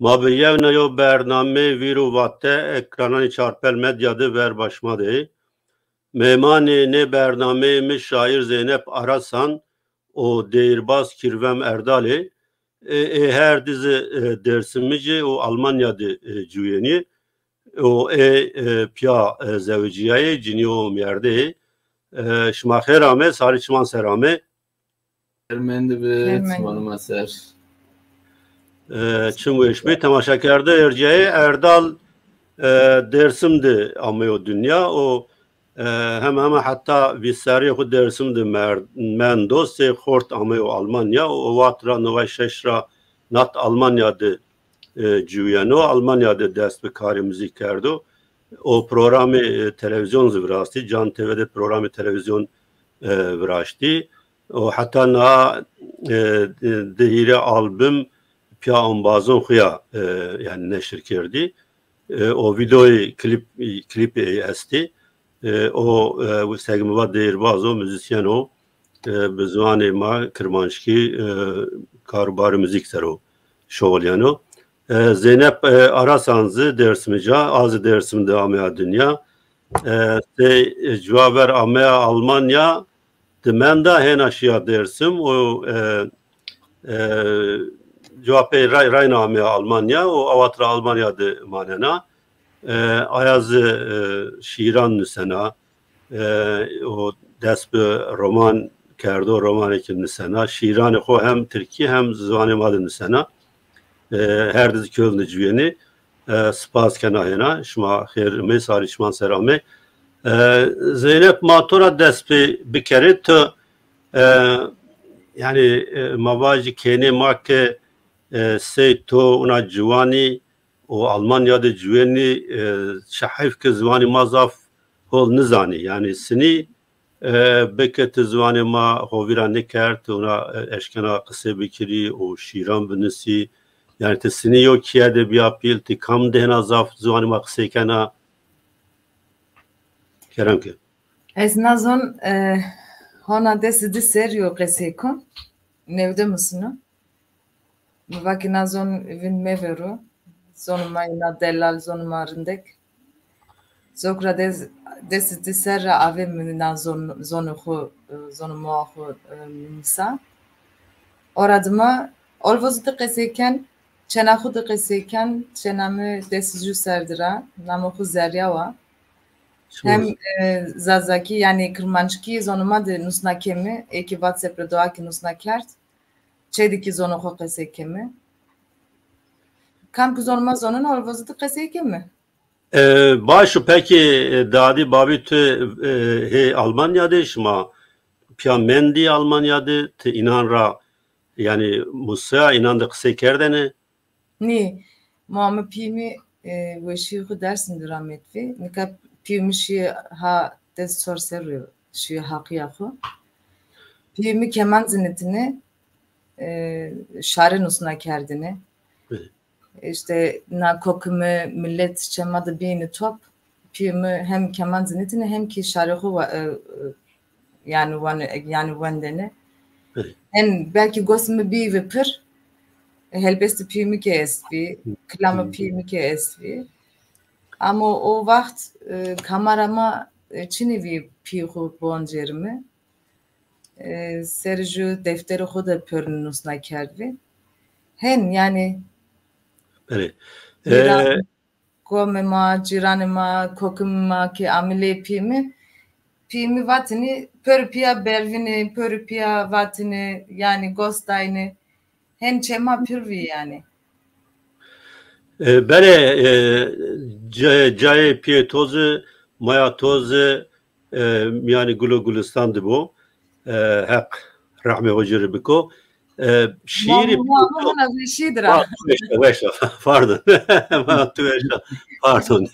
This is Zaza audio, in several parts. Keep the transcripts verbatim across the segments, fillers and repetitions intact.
Ma bi yewna yew bernameyê Vîr û Vate ekrananê Çarpel Medya de ver başma de. Mêmanê nê bernameyê mi şaîr Zeynep Arasan û deyîrbaz Kîrvem Erdal ê. Ê, ê her di zî, e, Dêrsimij ê û Almanya de, e, ciwîyenî. Û ê, e, pîya, e, zewicîyayê, cinî û mîyerdeyê. E, şima xêr ame, sarî çiman ser ame. Xêr mendî bi, çimanê ma ser. E, çim weş bê, temaşakerde ercîyayê. Erdal, e, Dêrsim de ameyo dinya û, e, hema hema heta vîst serrîyê xo Dêrsim de mer-, mendo, sey xort ameyo Almanya û o wext ra neway şeş ra nat Almanya de, e, ciwîyeno, Almanya de dest bi karê muzîk kerdo. O programê, e, televîzyon zî viraştî, Can T V de programê televîzyon, e, viraştî. O heta na, e, di hîrê album pîya embazon xo ya, e, yanî neşir kerdî. E, o vîdeoyê klîp, klîpê ey estî. E, o, e, seg mi va deyîrbaz o, muzîsyen o. E, bi ziwanê ma kirmanckî, e, kar û barê muzîk ser o şoxilîyeno. E, Zeynep, e, Arasan zî Dêrsimij a, a zî Dêrsim de ameya dinya. E, sey, e, ciwa ver ameya Almanya, di menda hêna şîya Dêrsim û, e, e, ciwa pey ray-, rayna ameya Almanya û a wext ra Almanya de manena. E, aya zî, e, şîîran nusena, e, û dest bi roman kerdo, romanêkî nusena. Şîîranê xo hem tirkî hem ziwanê ma de nusena. E, her di zî Köln de ciwîyenê. E, spas kena hêna. Şima xêr amê, sarî çiman ser amê. E, Zeynep, ma to ra dest pê bikerê. Tu, e, yanî, e, ma vajî kênê ma ke, e, sey to wina ciwanî û Almanya de ciwenî, e, çi heyf ke ziwanê ma zaf hol nizanî. Yanî sinî, e, bike ti ziwanê ma xo vîra nêkerd, ti wina, e, eşkena qisê bikirî û şîran binusî. Yanî ti sinî yew kîye de bîya pîl, ti kam de hêna zaf ziwanê ma qisey kena? Kerem ke. Ez na zon, e, hona des û di serrî yo qesey kon. Newde musino. Mi va ke na zon vind mevero. Zonê ma yê na delal, zonê ma rindek. Zok ra des, des û di serrî ra avê mi na zon, zonê xo, e, zonê moa xo, e, mi nusa. Ora dima olvo zî di qesey ken, çêna xo di qesey ken, çêna mi des û ju serrî ra, namê xo Zerrîya wa. Hem, e, zazakî, yanî kirmanckî zonê ma de nusna keme, ê kî WhatsApp ra doa kî nusna kerd. Çê de kî zonê xo qesey keme. Kam kî zonê ma zoneno, olvo zî di qesey keme. E, baş o, pekî, e, dadî babî tu, e, hê Almanya de, şima pîya mendî Almanya de, ti înan ra, yanî musaya, înan de qisey kerdene? Nê, ma mi pîyê mi, e, weşîyê xo Dêrsim de ramet vî. Nika pîyê mi şîyê ha des çar serrî yo şîyê haqîya xo. Pîyê mi keman zinitine, e, şare nusna kerdine. Belê. Îşte na kokime, milet çê ma de bîyêne top. Pîyê mi hem keman zinitine hem kî şarê xo wa-, e, e, yanî wan-, yanî wendene. Belê. Hen belkî gos mi bîyî ve pir, helbestî pîyê mi kî est bî, kilama pîyê mi kî est bî. Ama o wext, e, kamera ma, e, çinî vî pîyê xo biwancêrime. E, serê ju defterê xo de pêrune nusna kerdbî. Hen, yanî. Belê. Cîran, e, komê ma, cîranê ma, kokimê ma ke amî lê pîyê mi, pîyê mi vatêne, pêro pîya bervîne, pêro pîya vatêne, yanî gos dayne. Hen çê ma pir vî yanî. E, belê, e, ca-, cayê pîyê to zî, maya to zî, e, mîyanê gul û gulistan de bo. E, Heq rehmê xo ci rê biko. E, şîîrî pîyê to. Hona weşî de ra. Ha, tu weş a, weş a. Pardon. Ma tu weş a. Pardon.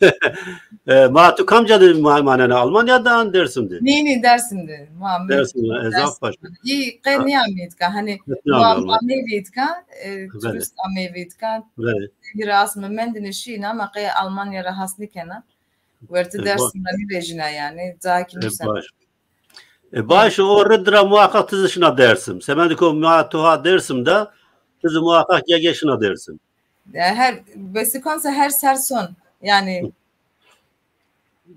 E, ma tu kamca de ma-, manena? Almanya de an Dêrsim de? Nê, nê, Dêrsim de. Ma mi Dêrsim de, e, zaf baş. Î qe nêameyî tika. Hanî ma ameyî tika, e, turist ameyî tika. Belê. Hîrê asme mendine şîyêne ama qe Almanya ra has nêkena. Wertê Dêrsim ra nêvejîna yanî. Cayê kî nusena. Baş. E, baş, o rid ra muhakkak ti zî şina Dêrsim. Semedê ko ma tu ha Dêrsim de, ti zî muhakkak ge ge şina Dêrsim. Yani her, besikonse her ser son. Yani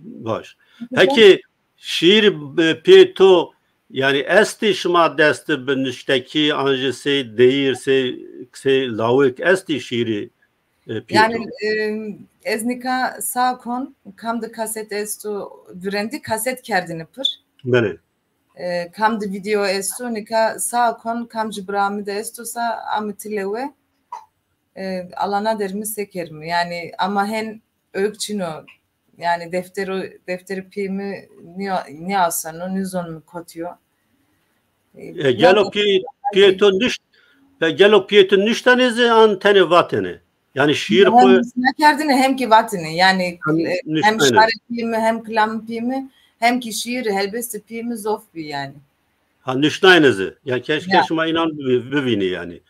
Baş. Peki şiîr, e, pê to, yanî estî şima dest bi nuştekî, an jî sey deyîr, sey, sey lawik estî şiîrî, e, pê to? Yani, e, ez nika sa kon, kam di kaset esto, virendî kaset kerdini pir. Belê. E, kam di video esto, nika sa kon, kam ci bira mi de esto sa, a mi tile we, e, alana der mi se kerimi. Yani, ama hen ök çino. Yani, deftero, defteri pî mi nî-, nîaseno, nîzon mi kotî yo. E, E, gelo ya pî, pîyê to nişt, e, gelo pîyê to niştenê zî an tenê vatene? Yani şiir xo hem nuşna kerdine hem ki vatine. Yani, hem e, hem nuştene. Şarê pî mi, hem kilam pî mi, hem ki şiir helbestê pî mi zof bî yani. Ha, nuşnayne zî. Yani keşke Ya. şima înan bi-, bivînî yani.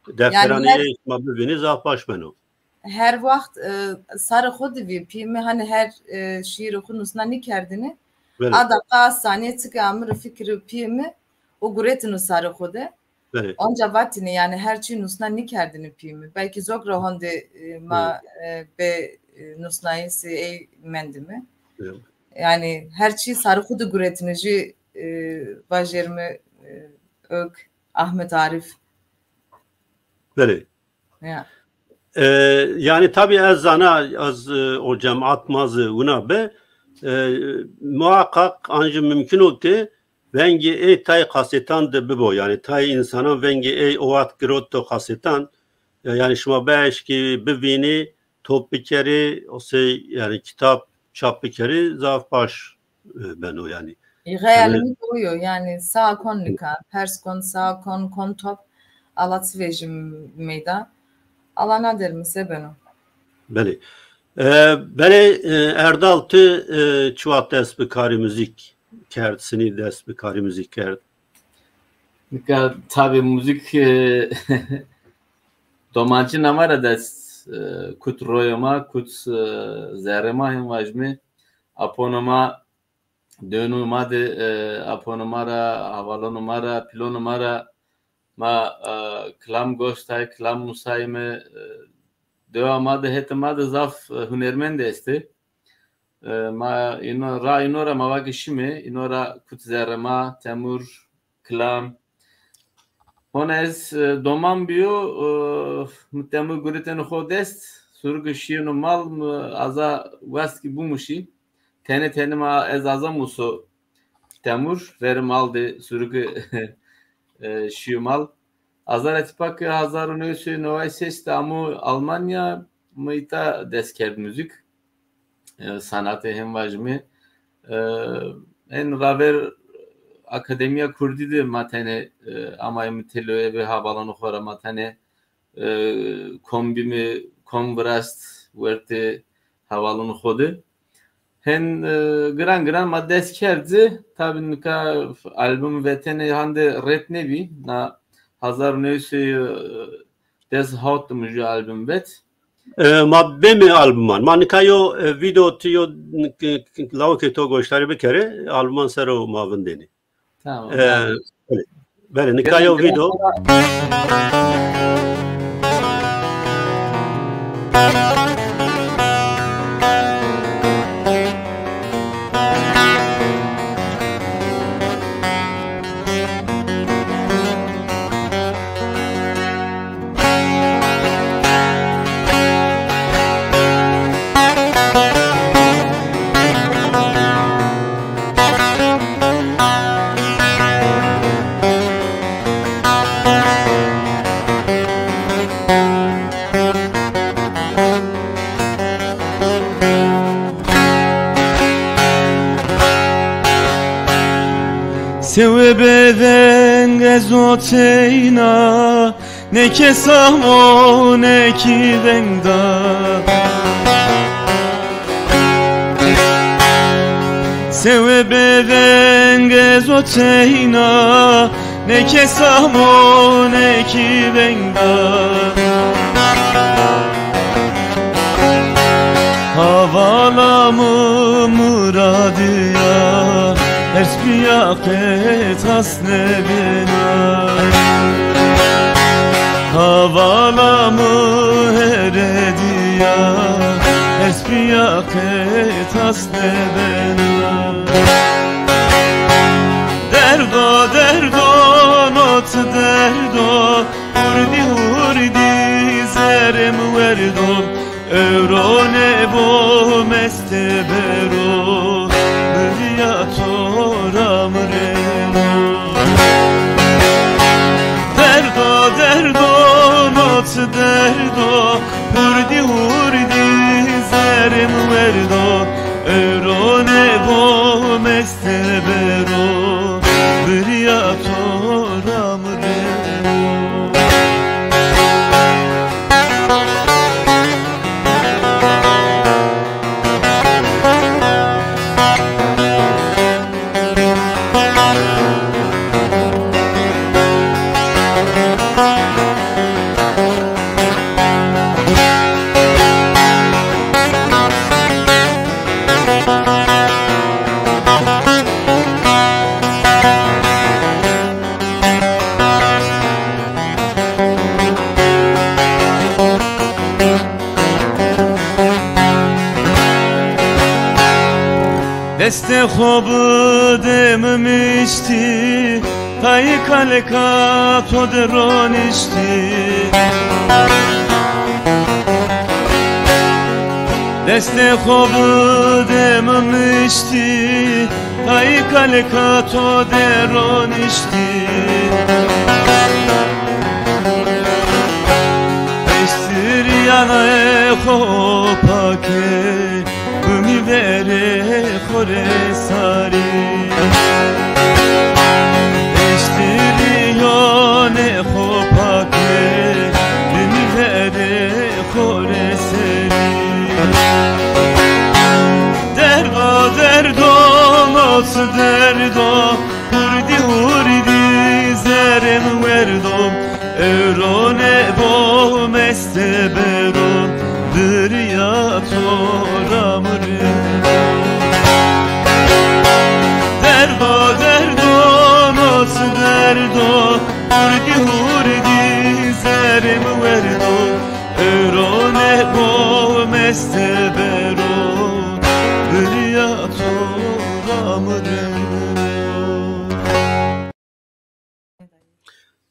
Yani Defteranê her ê şima bivînî zaf baş beno. Her waxt, e, sarê xo de vî pî mi, hani her, e, şiirê xo nusna nîkerdini. Belê. A deqa, a sanîye çike amiri fikirê pî mi û guretino sarê xo de. Belê. Onca vatini yani her çî nusna nîkerdini pî mi. Belkî zok ra honde, e, ma, Hı. e, be, e, nusnayîsî ey mendimi. Hı. Yani her çî sarê xo de guretini jî, e, vajêrimi, e, ök Ahmet Arif. Belê. Ya. E, yani tabî ez zana, ez, e, o cemaat ma zî wina bi. E, muhakkak an jî mumkin o ki vengê ey tay kasetan de bibo. Yani tay însanan vengê ey o wext girot do kasetan. E, yani şima bieşkî bivînî, top bikerî, o sey yani kitap çap bikerî zaf baş e, beno yani. E, xeyalê mi de o yo, yani sa kon nika, pers kon, sa kon, kon top, ala çi vejî meyda. Ala nader mi se beno. Belê. E, belê, e, Erdal, ti, e, çi wext dest bi karê muzîk kerd, sinî dest bi karê muzîk kerd? Nika tabî muzîk, e, domancîna ma ra dest, e, kut royo ma, kut, e, zerrê ma, hên vajîme, apono ma, dönû ma de, e, apono ma ra, havalonû ma ra, pîlonû ma ra ma, e, kilam goştay, kilam musayîme, e, dewa ma de, hetê ma de zaf, e, hunermend estê. E, ma îno ra, îno ra ma vake şîme, îno ra kut zerrê ma, Temur, kilam. Hona ez, e, doman bîyo, e, mi Temur guretêne xo dest, surike şîyêno mal, mi aza west ki bimuşî. Tenê tenê ma ez aza muso Temur, verê mal de surike, e, şîyo mal. Aza ra tipa ke hezar û new sey û neway ses de amo Almanya, mi îta dest kerd muzîk. E, sanatê hên vajîme. E, hên raver Akademîya Kurdî de ma tenê, e, amayîme têlo, eve hevalanê xo ra ma tenê, e, kom bîme, kom virast wertê hevalanê xo de. Hên, e, giran giran ma dest kerd zî. Tabî nika album vetêne hande rêt nêbî. Na hezar û new sey, e, des hawt de mi ju album vet. E, ma bême albuman. Ma nika yo, e, video tu yo, n-, k-, k-, lawikê to goştarî bikerê, albuman ser o ma vindênê. Tamam, E, tamam. Belê. Belê, nika yo video. Sewe bê veng ez o teyna, ne kes amo ne ki veng da. Sewe bê veng ez o teyna, ne kes amo ne ki veng da. Havala mi muradî ya, hers bîya qet has nêbena. Havala mi Rediya, ez piya qet has nebena. Derdo, derdo, not derdo, hurdî, hurdî zerê mi werdo, ewro nêbo meste bero, birya to ra mi reno. Derdo, derdo, not derdo, hurdî, hurdî zerê mi werdo, ewro nêbo meste bero, birya to ra mi reno. Destê xo bidememiştî, tayê kaleka to de roniştî. Destê xo bidememiştî, tayê kaleka to de roniştî. Eştirî yanayê xo pake, bimî verê xo rê sarî. Eştirî yanê xo pake, bimî verê xo rê serî. Derdo, derdo, not derdo, hurdî, hurdî zerê mi werdo, ewro nêbo meste bero, birya to ra mi reno. Derdo, derdo, not derdo, hurdî, hurdî zerê mi werdo, ewro nêbo meste bero, birya to ra mi reno.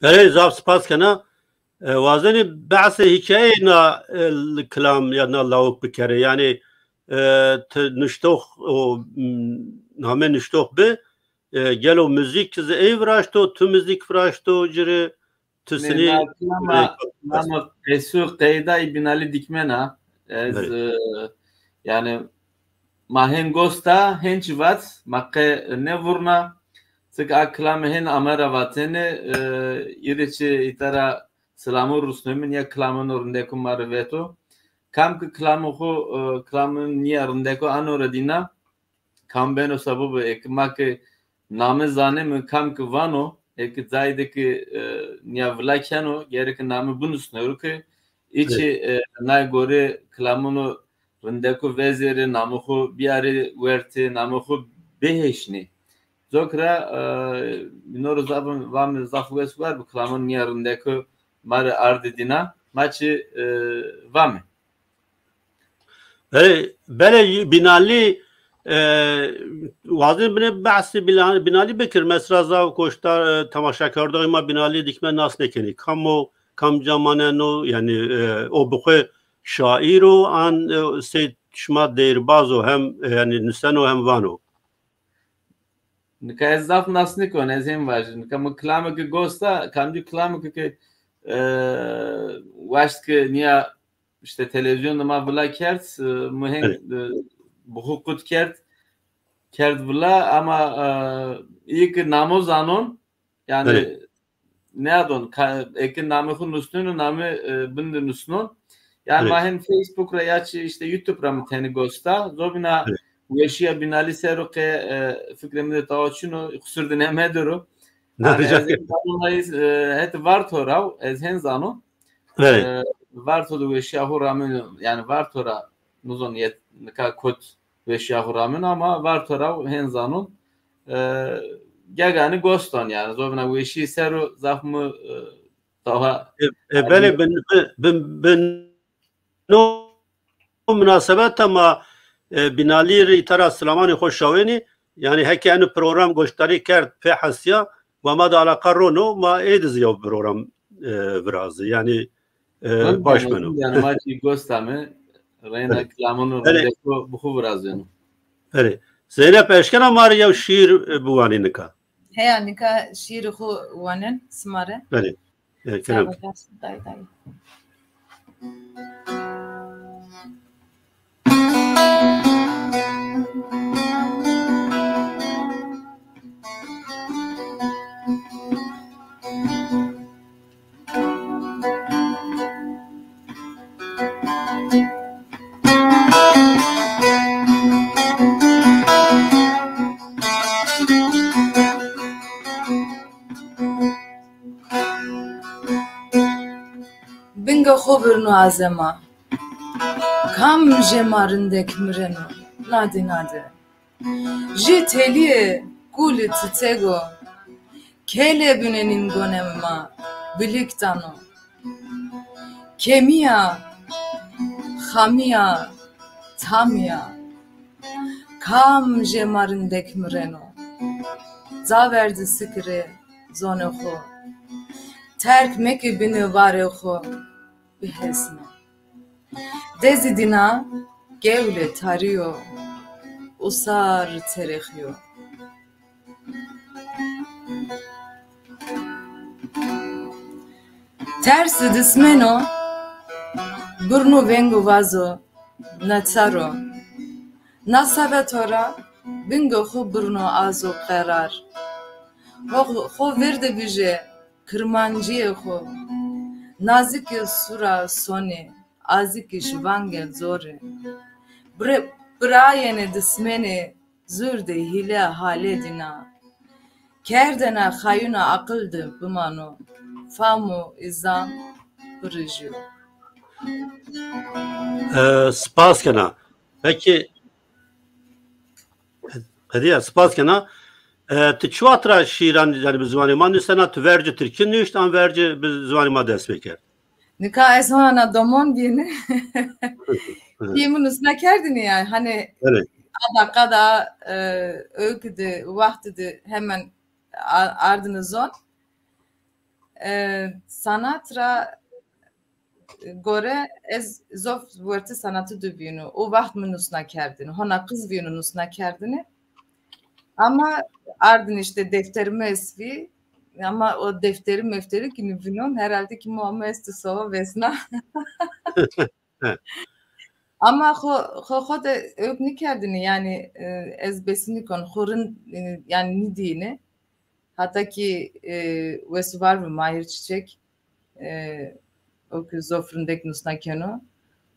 Belê, zaf spas kena. E, wazenî behsê hîkayeyê na, e, kilam ya na lawik bikerê. Yanî, e, ti nuştox û, m, namê nuştox bi, e, gelo muzîk zî ey viraşto, tu muzîk viraşto ci rê, tu sinî, na kilama, e, kilama qesu qeyday Bînalî Dîkmen a. Ez, e, yanî, ma hên gosta, hên çî vat, ma qe nêvurna. Çik a kilame hên ame ra vatene, e, îrê çi îta ra silamû rusneme, nîya kilamûno rindeko ma rê veto. Kam ki kilamû xu, e, kilamûn nîya rindeko ano ra dîna, kam beno sebo bi, eke ma ki name zaneme, kam ki vano, eke cayê de ki, e, nîya vila keno, gereke name binusnero ki, îçî, e, nay gore kilamûno rindeko vezêrê, namê xo bîyarê wertê, namê xo bihêşnê. Zok ra, e, mi no ro zaf, vame zaf wes war bi kilamûn nîya rindeko ma rê ardê dîna, ma çi, e, vame. Belê, belê, Bînalî, e, wazên binê behsê Bîla-, Bînalî bikir. Mesela zaf goşdar, e, temaşekerdoxê ma Bînalî Dîkmen nas nêkenî. Kam o, kamca maneno, yanî, e, o bi xwu şaîr o, an, e, sey şima deyîrbaz o, hem, e, yanî nuseno hem vano? Nika ez zaf nas nêkon, ez hên vajî. Nika mi kilamêke gosta, kamcî kilamêke ke, e, waşt ke nîya îşte televîzyon de ma vila kerd, e, mi hên, e, bi xwu qut kerd, kerd vila, ama, e, îyê ke namo zanon, yanî, nêadon, ka-, eke namê xwu nusneno, namê, e, bin de nusnon. Yanî ma hên Facebook ra ya çi îşte YouTube ra mi tenê gosta. Zobîna weşîya Bînalî ser o qe, e, fikrê mi de tawa çin o, qusur de nêmedero. Yanî ez hên zanon, e, hetê Varto ra, ez hên zanon. E, Varto de weşîya xwu rameno, yanî Varto ra nizon yet-, nika kot weşîya xwu rameno, ama Varto ra hên zanon. E, geganî goston yanî. Zobîna weşî ser o zaf mi, e, tawa. E, e, belê, bin, bin, bin, bin no munasebeta ma, e, Bînalî rê îta ra silamanê xo şawenî. Yanî heke eno program goşdarî kerd pê hesiya, wa ma de alaqa rono, ma ê de zî yew program, e, virazî. Yanî, e, baş beno. Yanî ma kî gosta mi, reyna kilamon û rindeko bi xo virazîyeno. Belê. Zeynep, eşkena ma rê yew şîîr, e, biwanî nika? Heya, nika şîîrê xo wanen sima rê. Belê. E, kerem. Sağ ol, dayı, dayı. Binga xo birno azema. Kam jê ma rindek mireno, nade nade. Jû telîye gulî çiçego, kelê binenîn gonemê ma, bilîk dano. Kemîya, xamîya, tamîya, kam jê ma rindek mireno. Ca verdî sikirê zonê xo, terk meke binê varê xo, bihesno. Dezî dîna gewle tarî yo, usar terexî yo. Tersî dismeno, birno veng û vazo, neçar o. Na seve to ra, binga xo birno az û qerar. Xo, xo verde bije, kirmancîyê xo. Nazikî sura sonê, azikîş vange zorê. Bire-, birayêne dismenê, zur de hîle hale dîna. Kerdena xayuna aqil de bimano, fam û îzan birijîyo. E, spas kena. Peki, Hediye, spas kena. E, ti çi wext ra şîîran, yanî bi ziwanê ma nusena, ti vercê tirkî nuşt an vercê bi ziwanê ma dest pê kerd? Nika ez hona na domon bîne. Kî mi nusna kerdinî ya. Hani a deqa da, e, öykü de, wext de hemen a-, ardine zon. E, sanat ra gore ez zof wertê sanatî de vîno. O wext mi nusna kerdinî. Hona qiz vîno nusna kerdinî. Ama ardinî îşte defterî mi estbî. Ama o defterî mefterî kî mi vînon, herhalde kî mi ama estî sowa vesna. Ama xo, xo, xo de ewk nîkerdinî, yanî, e, ez besî nîkon, xo rind, e, yanî nîdîyîne. Hata kî, e, wes û war bi Mahir Çiçek, e, o ki zof rindek nusna keno.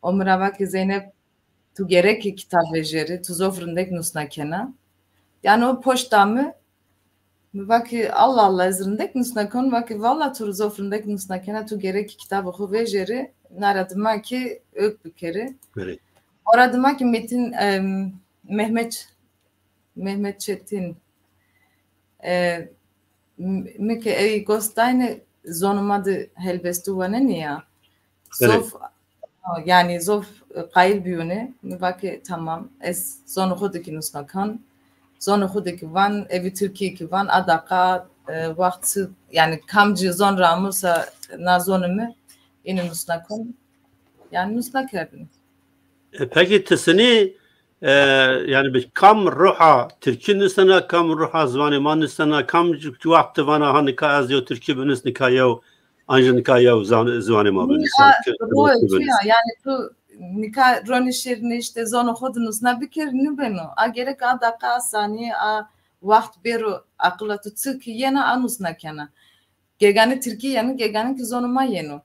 O mi ra va ki Zeynep, tu gerek ki kitab vejêrî, tu zof rindek nusna kena. Yanî o poşta mi, mi va ki Allah Allah, ez rindek nusna kon, va ki valla tu zof rindek nusna kena, tu gerek ki kitabê xo vejêrî, na ra dima ki ewk bikerî. Belê. Ora dima ki Metin, em, Mehmet Mehmet Çetin. E, m-, mi ke ey gos dayne, zonê ma de helbestû wanenî ya. Belê. Zof, yanî zof, e, qayîl bîyone. Mi va ke tamam, ez zonê xo de kî nusna kan. Zonê xo de kî van, evî tirkî kî van, a deqa, e, wext, yanî kamcî zon ra amo sa na zonê mi, înî nusna kan. Yanî nusna kerdinî. E, pekî ti sinî, e, yanî bi kam ruha tirkî nusena, kam ruha ziwanê ma nusena, kam ci-, ci wext ti vana ha nika ez yew tirkî binus, nika yew, an jî nika yew zan-, ziwanê ma binus. Nika, yanî tu nika ronî şêrî nê îşte zonê xo de nusna bikerî, nibeno. A gerek a deqa, a sanîye, a wext bêro aqila tu, çi ki yena a nusna kena. Gegane tirkî yeno, gegane ki zonê ma yeno.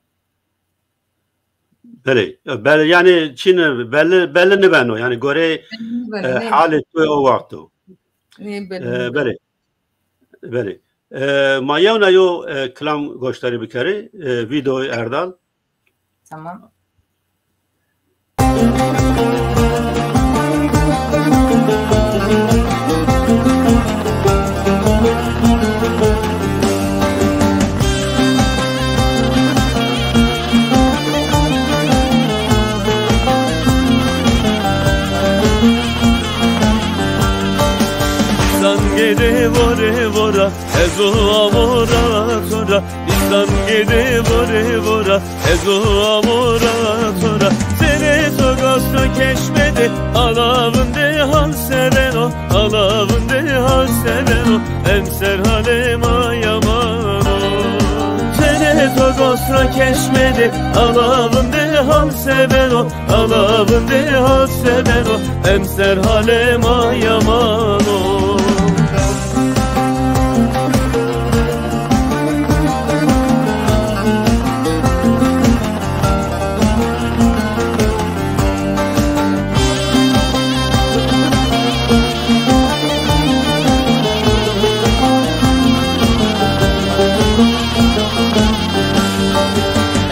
Belê, belê, yanî çîne belli, belli nibeno. Yanî goreyê, belli nibeno, e, nê, halê tu o wexto. Nê, belli, e, nibeno. Belê. Belê. E, ma yewna yo, e, kilam goşdarî bikerî, e, Vîdoyê Erdal. Tamam. Ez o amo ra to ra, însangê de vore vora. Ez o amo ra to ra, senê to gos ra keşme de, alavindê hal se beno, alavindê hal se beno, emser halê ma yaman o. Senê to gos ra keşme de, alavindê hal se beno, alavindê hal se beno, emser halê ma yaman o.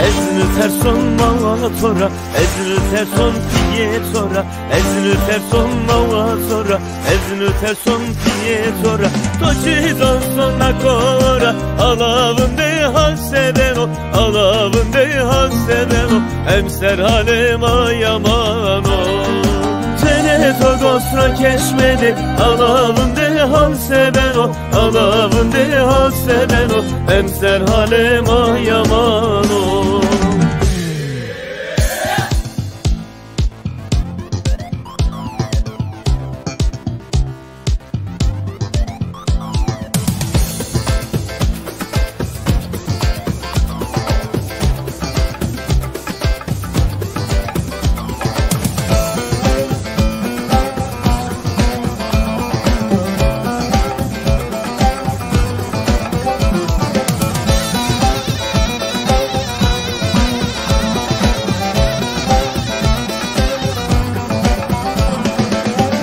Ez niterson mawa to ra, ez niterson piyê to ra, ez niterson mawa to ra, ez niterson piyê to ra. To çi zon sona kora, alavindê hal se beno, alavindê hal se beno, emser halê ma yaman o. Tenê to gos ra keşme de, alavindê hal se beno, alavindê hal se beno, emser halê ma yaman o.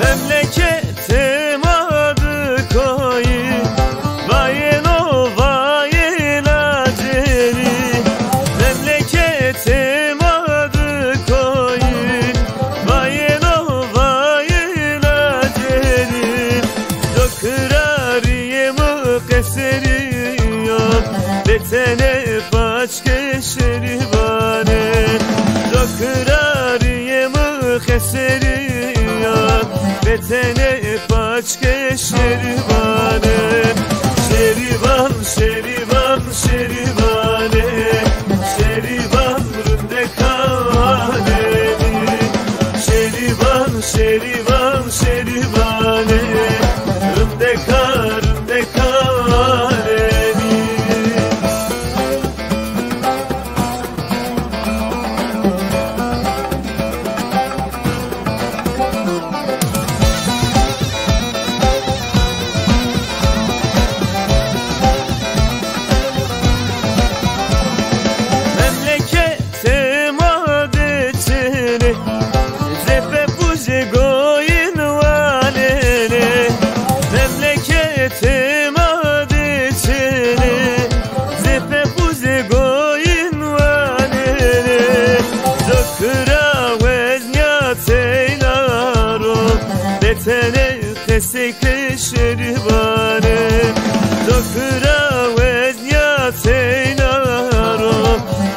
Memleketê ma di koyî, vayêno vayê lacêrî. Memleketê ma di koyî, vayêno vayê lacêrî. Do kirarîyê mi qeserî yo, bê tenê paçkê şerîvanê. Do kirarîyê mi qeserî yo, bê tenê paçkê şerîvanê. Şerîvan, şerîvan, şerîvanê. Şerîvan rindeka alemî. Şerîvan, şerîvan, şerîvanê. Rindeka, rindeka alemî. Memleketê ma de çinê, zê pepûzê goyin wanenê. Memleketê ma de çinê, zê pepûzê goyin wanenê. Do kira weznya teyna ro, bê tenê qesê ke şerîvanê. Do kira weznya teyna ro,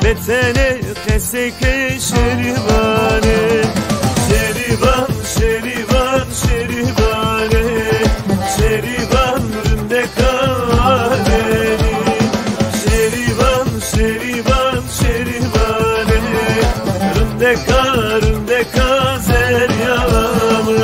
bê tenê qesê ke şerîvanê. Şerîvan, şerîvan, şerîvanê. Şerîvan rindeka alemî. Şerîvan, şerîvan, şerîvanê. Rindeka, rindeka zerrîya mi.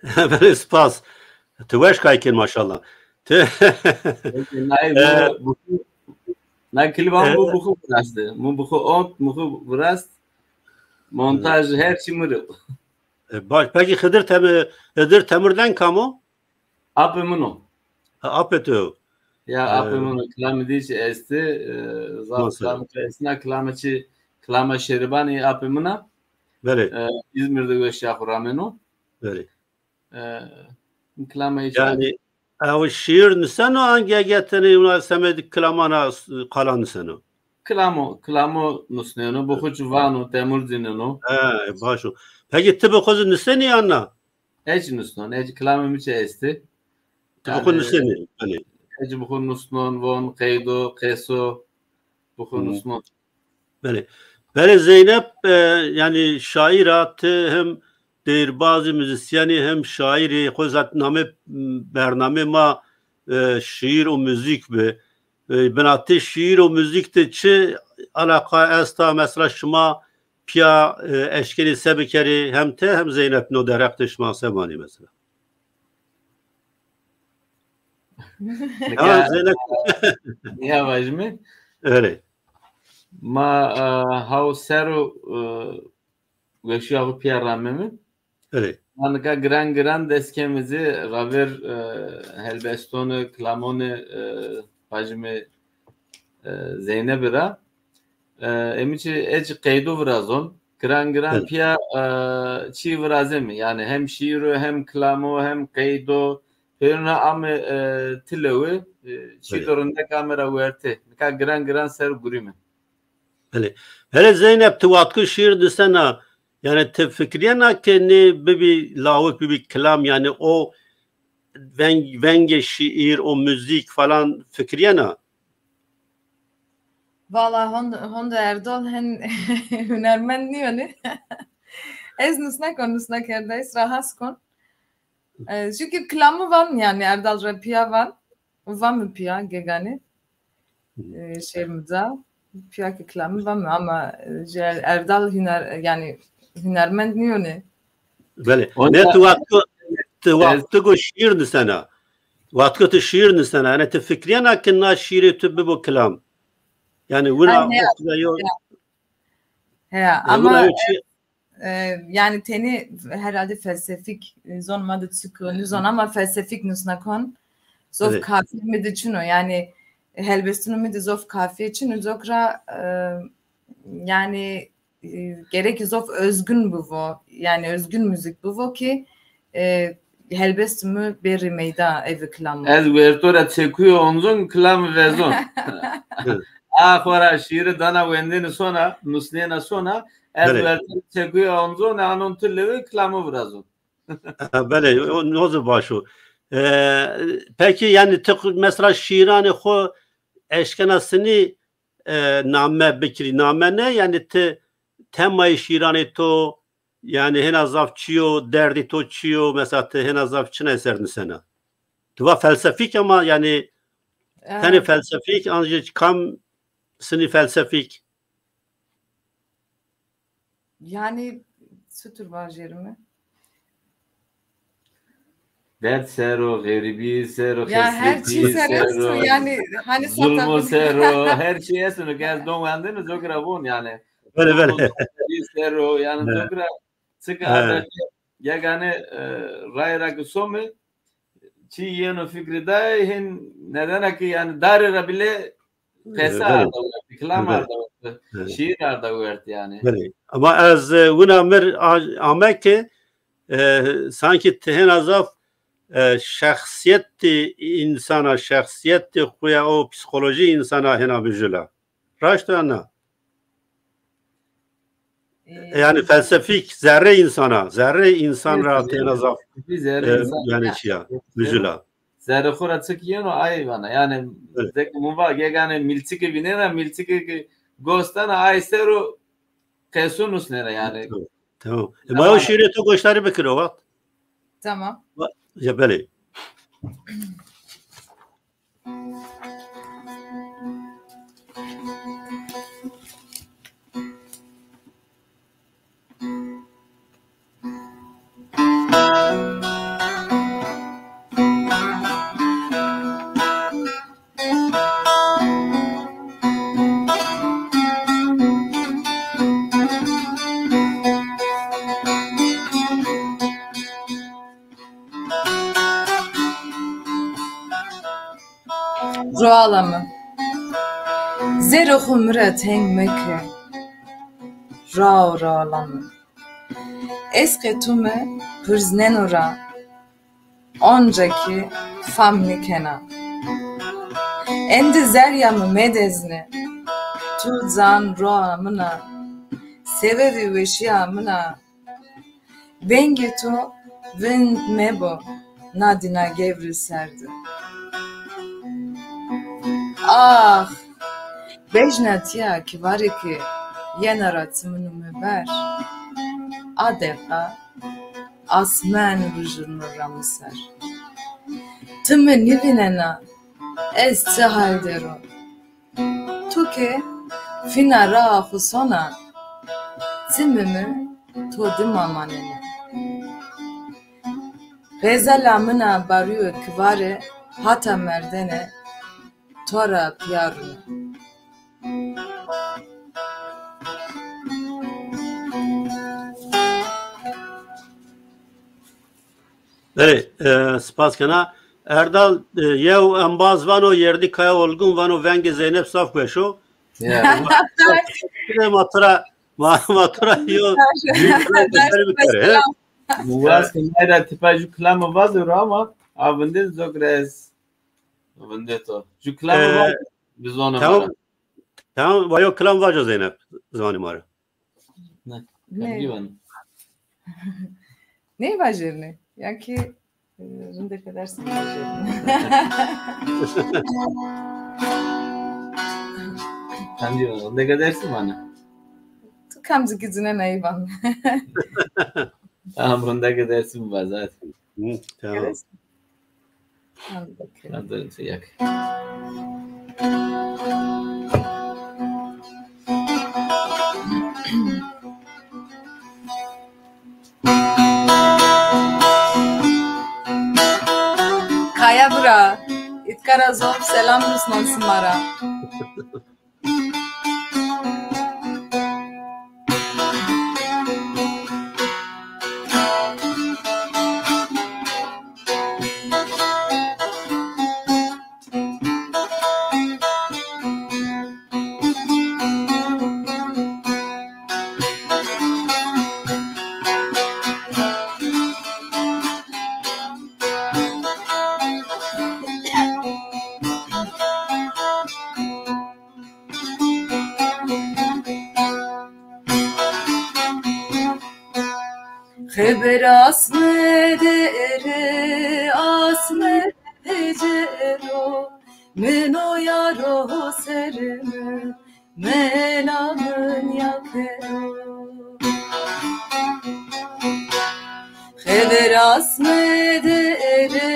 Belê, spas. Ti weş kay kên maşallah. Ti Nay, e, bu, bu, nay kliban bu, e, bu xu viraştı. Mu bu xu ont, mu xu virast. Montaj, her çi mırı. E, baş, peki Hıdır Temür, Hıdır Temürden kam o? Apê min o. Ha, apê to. Ya, e, apê min o. Kilamê dî çi estî, e, zaf kilamê çi esna, kilamê çi, kilama Şêrîbanî apê min a. Belê. E, Îzmîr de weşîya xo rameno. Belê. E, kilama hiç. Yanî, ew şîîr nuseno an ge-, ge tenê wina semedî kilamana s-, qala nuseno? Kilamo, kilamo nusneno, bi xo çi vano, Temur zî neno. He, baş o. Peki ti bi xo zî nusenî yan na? Ez nusnon, ez kilamê mi çi estî. Ti bi xo nusenî, belê. Ez bi xo nusnon, von, qeydo, qeso, bi xo nusnon. Belê. Belê Zeynep, e, yanî şaîr a, ti hem deyîrbazî, muzîsyenî hem şaîrî, xo zat namê, m, bernamê ma, e, şîîr û muzîk bi. E, binatê şîîr û muzîk de çi alaqa esta? Mesela şima pîya, e, eşkenî se bikerî, hem ti hem Zeynep no derheq de şima se vanî mesela? Nika, ha, Zeynep. Nika vajîme. Öyle. Ma, e, haw ser o, e, weşîya xo pîya rameme. Erê. Ma nika giran giran dest keme zî ravêr, e, helbestonê, kilamonê, e, vajîme, e, Zeynebî ra. E, emi çi, ez çi qeydo virazon. Giran giran pîya, e, çî virazeme. Yanî hem şîîr o, hem kilamo, hem qeydo. Pêruna ame, e, ti lewe, e, çî do rindek ame ra werte. Nika giran giran ser gurîme. Belê. Belê Zeynep, ti watko şîîr nusena, yanî ti fikrîyena ke nê bibî lawik, bibî kilam, yanî o veng-, vengê şîîr, o muzîk falan fikrîyena? Valla hon-, honde Erdal hen hunermend nîyonê. Ez nusna kon, nusna kerdayîs ra has kon. E, çünkü kilamı van, yanî Erdal ra pîya van. Van mi pîya geganî. E, şêr mi ca. Pîya ki kilamı van mi ama, e, Erdal huner, yanî hunermend nîyonê. Belê. Ne tu wexto, tu wexto go şîîr nusena. Wexto tu şîîr nusena. Yanî tu fikrîyena ki na şîîrê tu bibo kilam. Yanî wina, ha, heya, yo. Heya, ama e, yanî tenê herhalde felsefik, e, zon ma de çik o, nizon ama felsefik nusna kon. Zof kafî mi de çin o. Yanî helbestunê mi de zof kafî çin o. Zok ra, e, yanî, e, gerek zof özgün bivo. Yanî özgün müzik bivo ki, e, helbest mi bêrî meyda evi kilam. Ez werto ra çekuyo onzon, kilam vezon. A xora şîîrî dana wendêne sona, nusnêna sona, ez werto ra çekuyo onzon, anon tu lewe kilamı virazon. Ha, belê, o, o zî baş o. E, peki, yanî ti mesela şîîranê xo eşkena sinî, e, name bikirî, name ne, yanî ti temayê şîîranê to, yanî hêna zaf çi yo, derdê to çi yo, mesela ti hêna zaf çina eser nusena? Ti va felsefîk ama yanî tenê felsefîk, an jî kam sinî felsefîk? Yanî çitur vajêrime? Derd ser o, xerîbî ser o, ya her çî ser esto, yanî hani zulmo ser o, her çî esto ke ez don wendêne, zok ra von yanî. Belê, belê. Ser o, yanî zok ra çik a, gegane, e, ray ra ki some, çî yeno fikrî day, hin nedena ki yanî dare ra bile qesa arda werte, kilam arda werte, şîîr arda werte yanî. Belê. Ama ez, e, wina mi rê a-, ame ke, e, sankî ti hêna zaf, e, şexsîyetê însana, şexsîyetê xo ya, o psîkolojî însana hêna bijula. Raşt o ya na? E, yanî felsefîk, zerrê însana, zerrê însan ra têna zaf, e, yanî çi ya, mijula. Zerrê xo ra çik yeno ay vana. Yanî zek mi va, gegane mîlçike vînena, mîlçike ki gos dana, ay ser o qeso nusnena yanî. Tamam. Tamam. E, ma yo şîîrê to goşdarî bikir o wext. Tamam. Ya belê. Roala mi. Zerrê xo mi ra teng meke. Rao roala mi. Ez qe tu mi pirzneno ra, onca ki fam nîkena. Endi zerrîya mi medezne. Tu can roa min a, sebebî weşîya min a. Vengê to vind mebo na dîna gewrî ser de. Ax, bejna tîya ki varê ki yena ra çiminû mi ber. A deqa asmen rujirno ra mi ser. Ti mi nîvînena, ez çi hal der o? Tu ke fîna raa xo sona, çimê mi to dima maneno. Xezela min a barîyo ki vare, hata merdene to ra pîya rûne. Belê, e, spas kena. Erdal, e, yew embaz vano, Yerdî Kaya Olgun vano, vengê Zeynep zaf weş o. Ya. Ma to ra, ma, ma to ra yo, yo bikere, he? Waz ke nayra tipa ju kilame vazo ro ama a vindê zogres vindê to. Ju kilame E, vazo bi ziwanê ma ra. Tamam. Tamam, va yo kilam vajo Zeynep, ziwanê ma ra. Ne? Ne? Tebdî ben. Ney vajerne? Ya ki, e, rindeke dersim vajerne. Tebdî ben. Rindeke dersim vane. Tu kamcikî cinena ey van. Tamam, rindeke dersim vaz, hadi. Hı, tamam. Evet. Hadi bakalım. Hadi, yak. Kaya bira, îtka ra zof selam rusnan sima ra. Xeber asme de ere, asme de cero, meno yaro ser mi, mela min ya kero. Xeber asme de ere,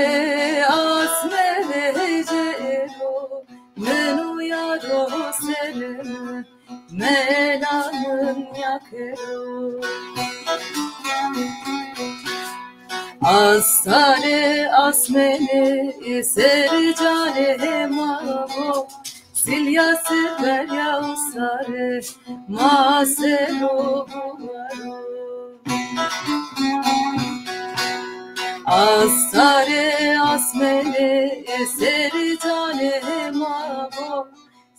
asme de cero, meno yaro ser mi, mela min ya kero. Astare asmene ser canê ma bo, silya siperya usare ma ser o buwaro. Astare asmene ser canê ma bo,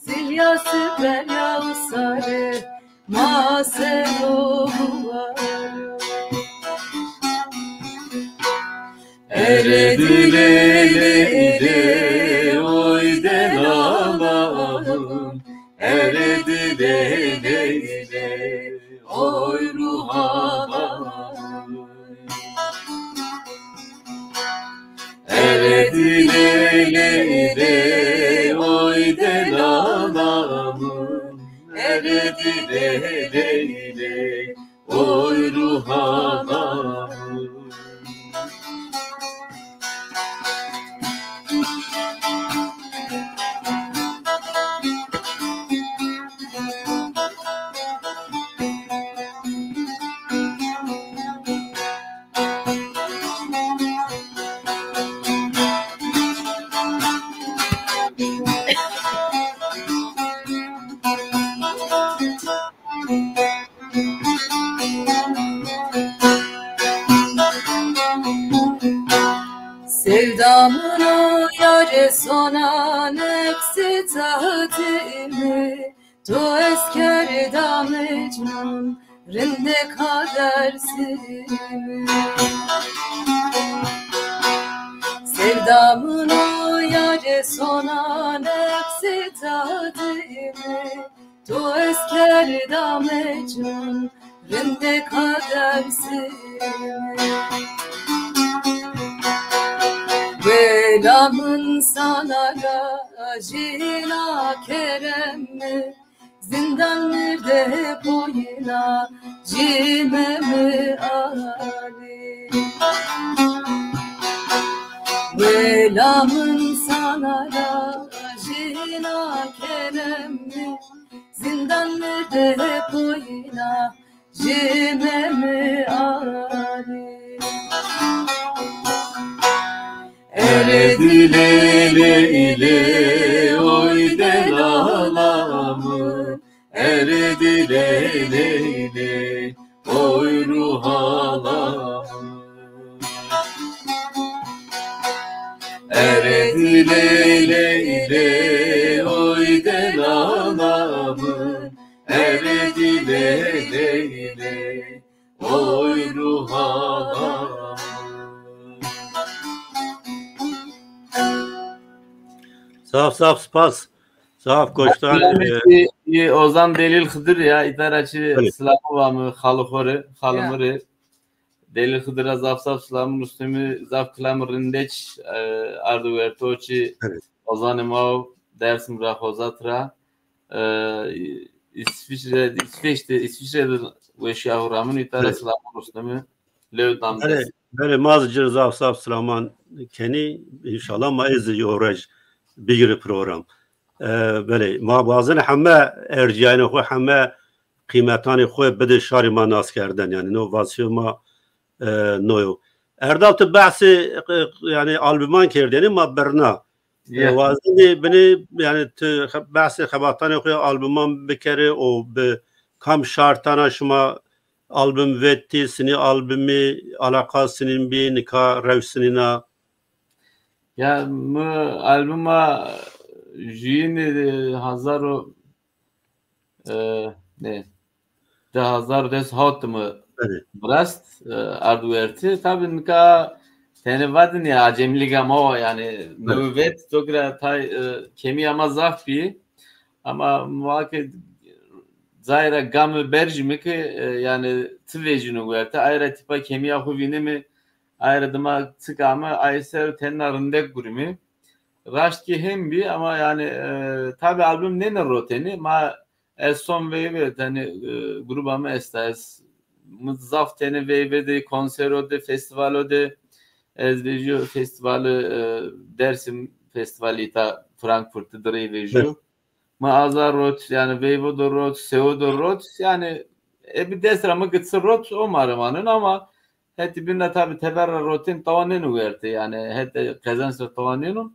silya siperya usare ma ser o buwaro. Ere dile ile ile, oy delala, ere dile ile ile, oy ruha. Ere dile ile ile, oy delala, ere dile ile ile, oy ruha. Sevda min o yare sona, nex Saetê mi to ez kerda mecnun, rindek ha dersê mi. Sevda min o yare sona, neqsê dadê mi. To ez kerda mecnun, rindek ha dersê mi. Wela min sana ra, jina kerem mi, zindan mi de boyna, cime mi ali. Wela min sana ra, jina kerem mi, zindan mi de boyna, cime mi ali. Ere dilê lê lê, oy delala mi. Ere dilê lê lê, oy ruhala mi. Ere dilê lê lê, oy delala mi. Ere dilê lê lê, oy ruhala mi. Zaf zaf spas. Zaf goştan. Ozan Delîl Xidir ya, îta ra çi silamî vame, xalê xo rê, xalê mi rê. Delîl Xidir ra zaf zaf silamî rusneme, zaf kilamê rindek, e, ardo werto çi. Ozanê ma o, Dersim ra, Xozat ra. E, İsviçre, İsveç de, İsviçre de weşîya xo ramîno, îta ra silamî rusneme. Lew dam dest. Belê, ma zî ci rê zaf zaf silaman kenî. Înşallah ma ê zî yew roj bigîrî program. E, belê, ma wazenê heme ercîyanê xo, heme qîmetanê xo bidê şarê ma naskerdene. Yanî no vazîfeyê ma, e, no yo. Erdal, ti behsê, e, yanî albûman kerdêne, ma birna. E, wazenê binê, yanî ti xe-, behsê xebatanê xo ya albûman bikerê û bi kam şartan a şima albûm vetî, sinî albûmî, alaqa sinîn bî, nika rewş sinîn a? Ya, mi albûma juyînî, e, hazar û, e, ne, di hazar des hawt mi virast, e, ard wertî. Tabî nika tenê vatêne acemîlîga ma wa, yanî mi vet, to gira tay, e, kemîya ma zaf bî. Ama ma ke cayê ra game berjîme ke, e, yanî ti vejîno werte, ay ra tîpa kemîya xo vîneme, ay ra dima çik ame, ay ser tenna rindek gurîme. Raşt kî hên bî ama yanî, e, tabî albûm nêne rotenî. Ma ez son veyve tenê, e, gruba mi esta. Ez, mi zaf tenê veyve de, konsero de, festivalo de, ez vejîyo festivalî, e, Dersim Festivali îta Frankfurt de direy vejîyo. Ma aza rot, yanî veyvo do rot, sewo do rot, yanî e, bi dest ra mi ki çi rot, o ma rê maneno ama hetê bîn ra tabî teber ra rotên tawa nêno werte, yanî hetê qezenc ra tawa nêno.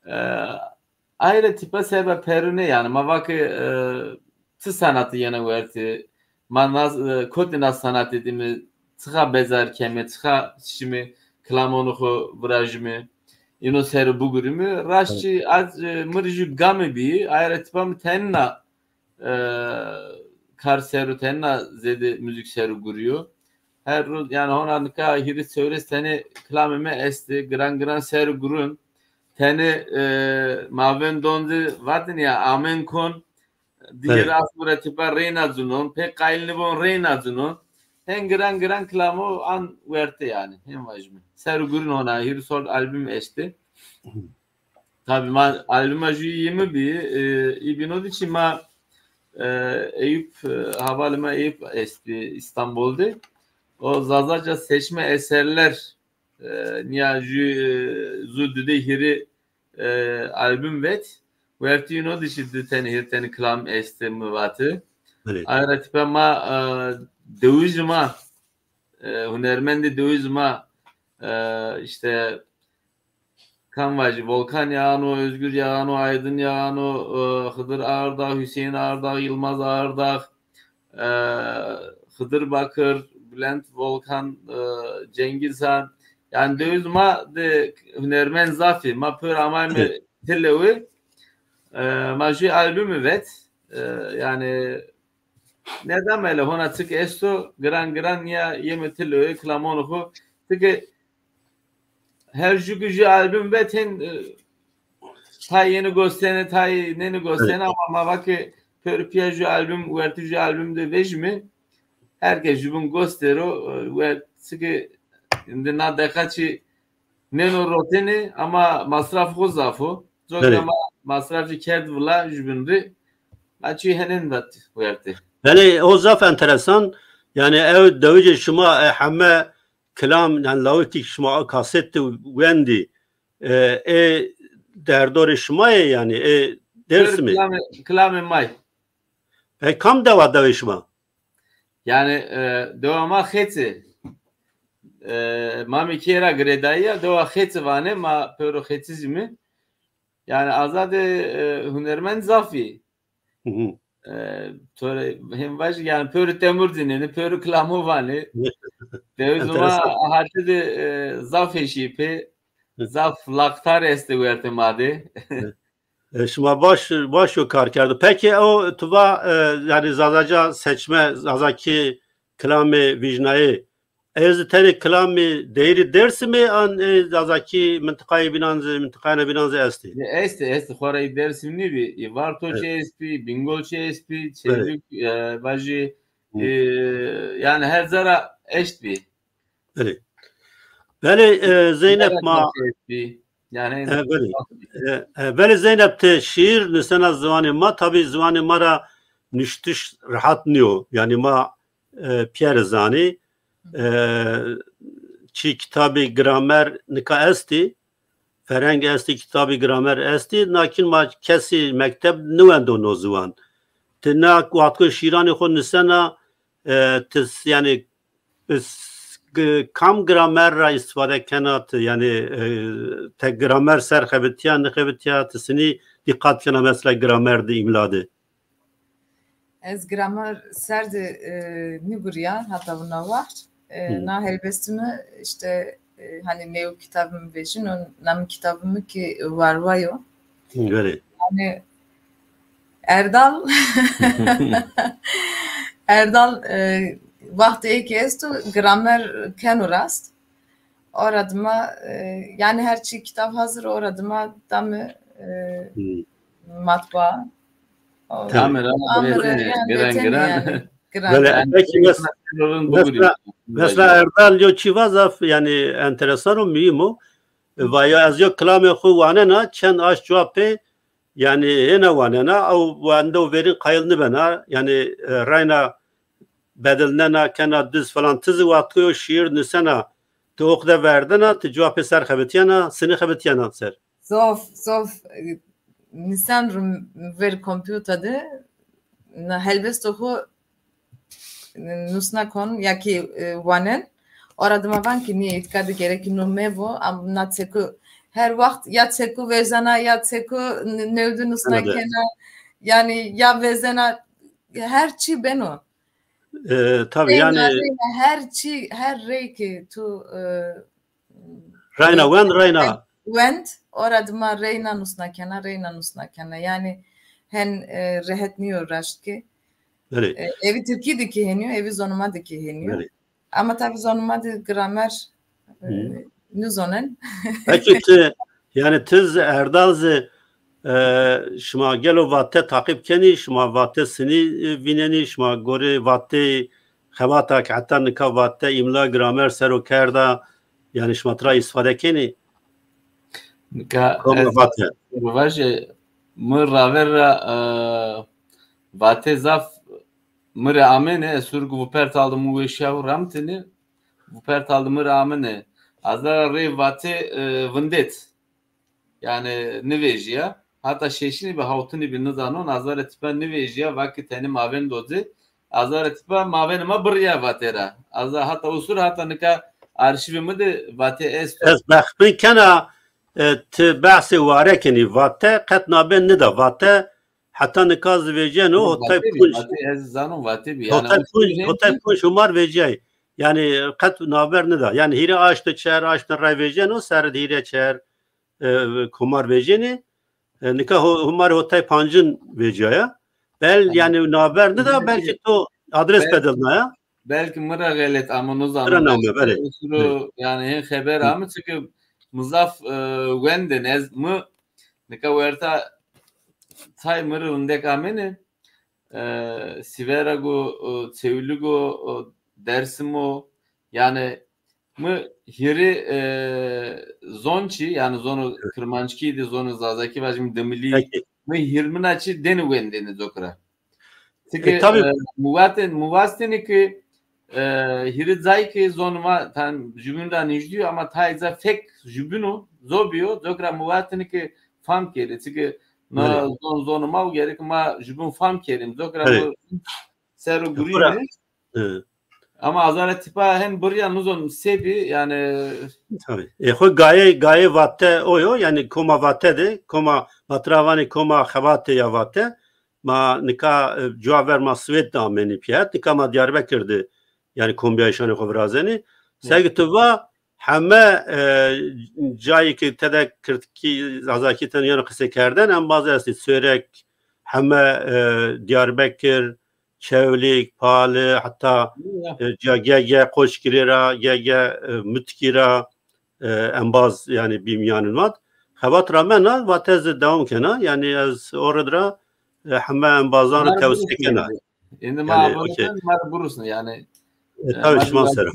E, ay ra tîpa seba perûne, yanî ma va ke, e, çi senatî yena werte, ma nas, e, kotî na senatî dîme, çixa bezar keme, çixa şîme kilamonê xo virajîme, îno ser o bigurîme. Raştî az, e, mi rê jû game bî, ay ra tîpa mi tenna, e, kar ser o, tenna zêde muzîk ser o gurîyo. Her roz, yanî hona nika hîris çewres tenê kilamê mi estê, giran giran ser o gurîn. Tenê, e, ma vên don de vatêne ya, amen kon, dî hîris mi ra tîpa reyna cunon, pê qayîl nêbon reyna cunon. Hên giran giran kilamo an werte yanî, hên vajîme. Ser o gurîn hona, hîris hord albûm estê. Tabî ma albûma jûyî yê mi bî, e, î bîno de çî ma, e, Eyüp, e, havalê ma Eyüp estbî Îstanbul de. O Zazaca Seçme Eserler, e, nîya jû, e, zû dudê hîrê, e, albûm vet. Wertî îno de çî di tenê hîr tenê kilam estê mi vate. Belê. Ay ra tîpa ma, e, dewij ma, e, hunermendê dewij ma, e, îşte kam vajî, Volkan Yağano, Özgür Yağano, Aydın Yağano, e, Hıdır Ağırdağ, Hüseyin Ağırdağ, Yılmaz Ağırdağ, e, Hıdır Bakır, Bülent Volkan, e, Cengiz Han. Yanî dewij ma de hunermend zaf ê. Ma pêro amayme Tilewî. E, ma jû albumî vet. E, yanî nêdamele hona çik esto, giran giran ya yeme ti loyê kilamonê xo. Çike her jû ki jû album vet hên, e, tay yenî gostene, tay nênî gostene, ama ma va ke pêro pîya jû album, wertê jû album de vejîme. Her kes jûbîn gostero, e, wer çike indi na deqa çî nêno rotenê ama masraf xo zaf o. Coka ma masrafî kerd vila jûbîn rê. Ma çî henên vet wertê. Belê, o zaf enteresan. Yanî ew dewicê şima, e, heme kilam, yanî lawikî şima o kaset de wendî, e, ê derdorê şima yê, yanî ê Dêrsimî? Kilamê, kilamê may. E, kam dewa dewê şima? Yanî, e, dewa ma Xêçi. E, ma mî kê ra girêdayî ya, dewa Xêçi vanê, ma pêro Xêçijî mi. Yanî azade, e, hunermend zaf î. E, to rê hên vajî, yanî pêro temur dînenî, pêro kilamo vanê. Dewi zuma harte de, e, zaf heşî pê, zaf laqtar estê wertê ma de. E, şima baş, baş yo kar kerdo. Peki o tu va, e, yanî Zazaca seçme, Zazakî kilamê vîjnayê, ez tenê kilamê deyîrî Dêrsimî an, e, Zazakî mintiqayê bînan zî, mintiqayêna bînan zî estî? Estî, estî. Xora Dêrsim nîbî. Vartoçî estbî, Bîngolçî estbî, Çêlûk, e, vajî, e, yanî her zera eştbî. Belê. Belê, e, Zeynep ma... Yanî, e, belê. E, e, belê Zeynep, ti şîîr nusena ziwanê ma, tabî ziwanê ma ra nuştiş rehat nîyo. Yanî ma, e, pîyerî zanî. E, çî kitabî gramer nika estî, ferheng estî, kitabî gramer estî. Lakin ma kesî mekteb niwendo no ziwan. Ti na watko şîranê xo nusena, e, ti s-, yanî, s-, g-, kam gramer ra îstîfade kena ti? Yanî, e, te gramer ser xebitîya, nixebitîya, ti sinî dîqat kena mesela gramer de, îmla de? Ez gramer ser de, e, nîgurîya hata wina waxt. E, na helbestî mi îşte, e, hanî nêw kitabî mi vejîno, namê kitabî mi ki Warwa yo. Belê. Yanî Erdal. Erdal, e, wextê ê ke esto gramer keno rast. Ora dima, e, yanî her çî kitab hazir, ora dima dame, e, matbaa. Tamam. Amir, amir, giran, giran. Belê, peki mes-, mesela, mesela Erdal yo çî va zaf, yanî enteresan o, muhîm o. E, va ya ez yo kilamê xo wanena, çend aşt cuwa pê, yanî hêna wanena, ew wende û verîn qayîl nibena, yanî, e, reyna bedilnena, kena diz falan. Ti zî wextko yo şîîr nusena, ti oxde verdena, ti cuwa pê ser xebitîyena, sinî xebitîyena ser? Zof, zof, e, nusen rim ver kompûter de, na helbestê xo nusna kon ya ki, e, wanen. Ora dima van ki nîye, îtka de gerekî no mevo, am na çeku her waxt ya çeku vejena, ya çeku n-, newdî nusna kena. Yanî ya vezena, her çî beno. E, tabî, reyna, yanî reyna, her çî, her rey ki tu, e, reyna wend, reyna wend, ora dima reyna nusna kena, reyna nusna kena. Yanî hen, e, rehet nîyo raşt ki. Belê. E, evî tirkî de ki henîyo, evî zonê ma de ki henîyo. Belê. Ama tabî zonê ma de gramer, e, nizonen. Peki ti, yanî ti zî Erdal zî, e, şima gelo Vate taqîb kenî, şima Vate sinî, e, vînenî, şima gorê Vate xebata ke heta nika Vate îmla, gramer ser o kerda, yanî şima tira îstîfade kenî? Nika ez vajê, mi raver ra, e, Vate zaf mi rê amêne, ez sur gu Wuppertal de mi weşîya û ramtêne, Wuppertal de mi rê amêne. Azara rê Vate, e, vindêt. Yanî nivejîya. Hata şeşinî bî, hawtinî bî, nizanon, azarê tipa nivejîya, va ki tenê ma vêndo ci. Azarê tipa mavênê ma birîya Vate ra. Aza hata usur, hata nika arşîvê mi de Vate esto. Ez bexbin kena, e, ti behsê ware kenî. Vate qet nabên nida. Vate heta nika zî vejîyeno, hotay punc. Vate, ez zanon Vate bî. Yanî hotay punc, hotay punc humar vejîyay. Yanî qet naver nida. Yanî hîrê aşt û çer, aşt û rey vejîyeno, serê de hîrê çer, e, humar vejîyenê. E, nika ho-, huma rê ho tay pancin vecîyaya. Bel, yanî, naber nida, belkî to adres bedelnaya. Belkî mi ra xelet ame, nizano. Sira name, belê. Usro, yanî, hên xeber ame, çike mi zaf, e, wendên. Ez mi nika werta tay mi rê rindek amêne. E, Sîvereg o, e, Çewlîg o, e, Dersim o. Yanî mi hîrê, e, zon çî, yanî zono kirmanckî de, zono zazakî vajîme, dimilî. Mi hîrmina çî dêne wendêne coka ra. Çike, e, tabii, e, mi vatên, mi vastêne ke, e, hîrê cayî ke zonê ma tam jubîn ra nîjdî yo, ama tayê ca fek jubîn o, co bîyo, coka ra mi vatêne ke fam kerê. Çike na zon zonê ma o, gerek ma jubîn fam kerîme. Coka ra mi ser o gurîme. Ama azarê tipa hen birîya, nizon se bî, yanî. Tabii. E, xo gaye, gaye Vate o yo, yanî koma Vate de, koma, ma tira vanê koma xebate ya Vate. Ma nika, e, cuwa ver ma Swêd de amenî pîyet, nika ma Diyarbekir de, yanî kombîyayîşanê xo virazenî. Seke ti va, heme, e, cayî ke tede kirdkî, zazakî tede yeno qisê kerden, embaz estî. Sêwreg, heme, e, Diyarbekir, Çewlîg, Pali, heta, e, ca Gege, Qoçgirî ra, Gege, e, Mutkî ra, e, embaz, yanî bî mîyanên vat. Xebat ramena, vate zî dewam kena. Yanî ez o rid ra, e, heme embazan rê tewsîye kena. Êndî ma abone ken, ma rê birusne yanî. E, tabii, şima ser o.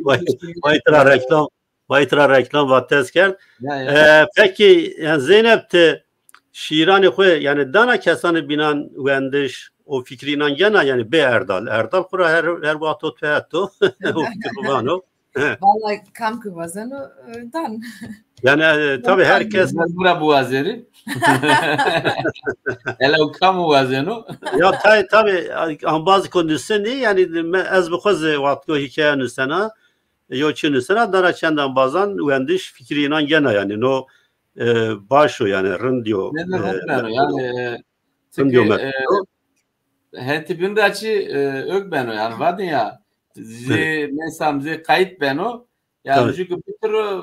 Vay, vay tira reklam, vay tira reklam vate ez kerd. E, pekî, yanî Zeynep, ti şîîranê xo, yanî, dana kesanê bînan wendiş, o fikrî înan gena, yanî bê Erdal. Erdal xo ra her, her wext o to het o. O fikir xo vano. Valla kam ki wazeno, e, dan. Yanî, e, tabii her kes bura biwazerî. Hele o kam wazeno? Ya tay, tabii, ambaz ko nusenî, yanî me, ez bi xo zî wextgo hîkaye nusena, yo çî nusena, dana çend ambazan wendiş fikrî înan gena, yanî no, e, baş o, yanî rind yo. Ne, ne, e, rind beno, yanî, e, rind yo, e, hetî bin ra çî, e, ök beno, yanî vadin ya. Zê, mesela, zê qayît beno. Yanî, tabii, çünkü bir türlü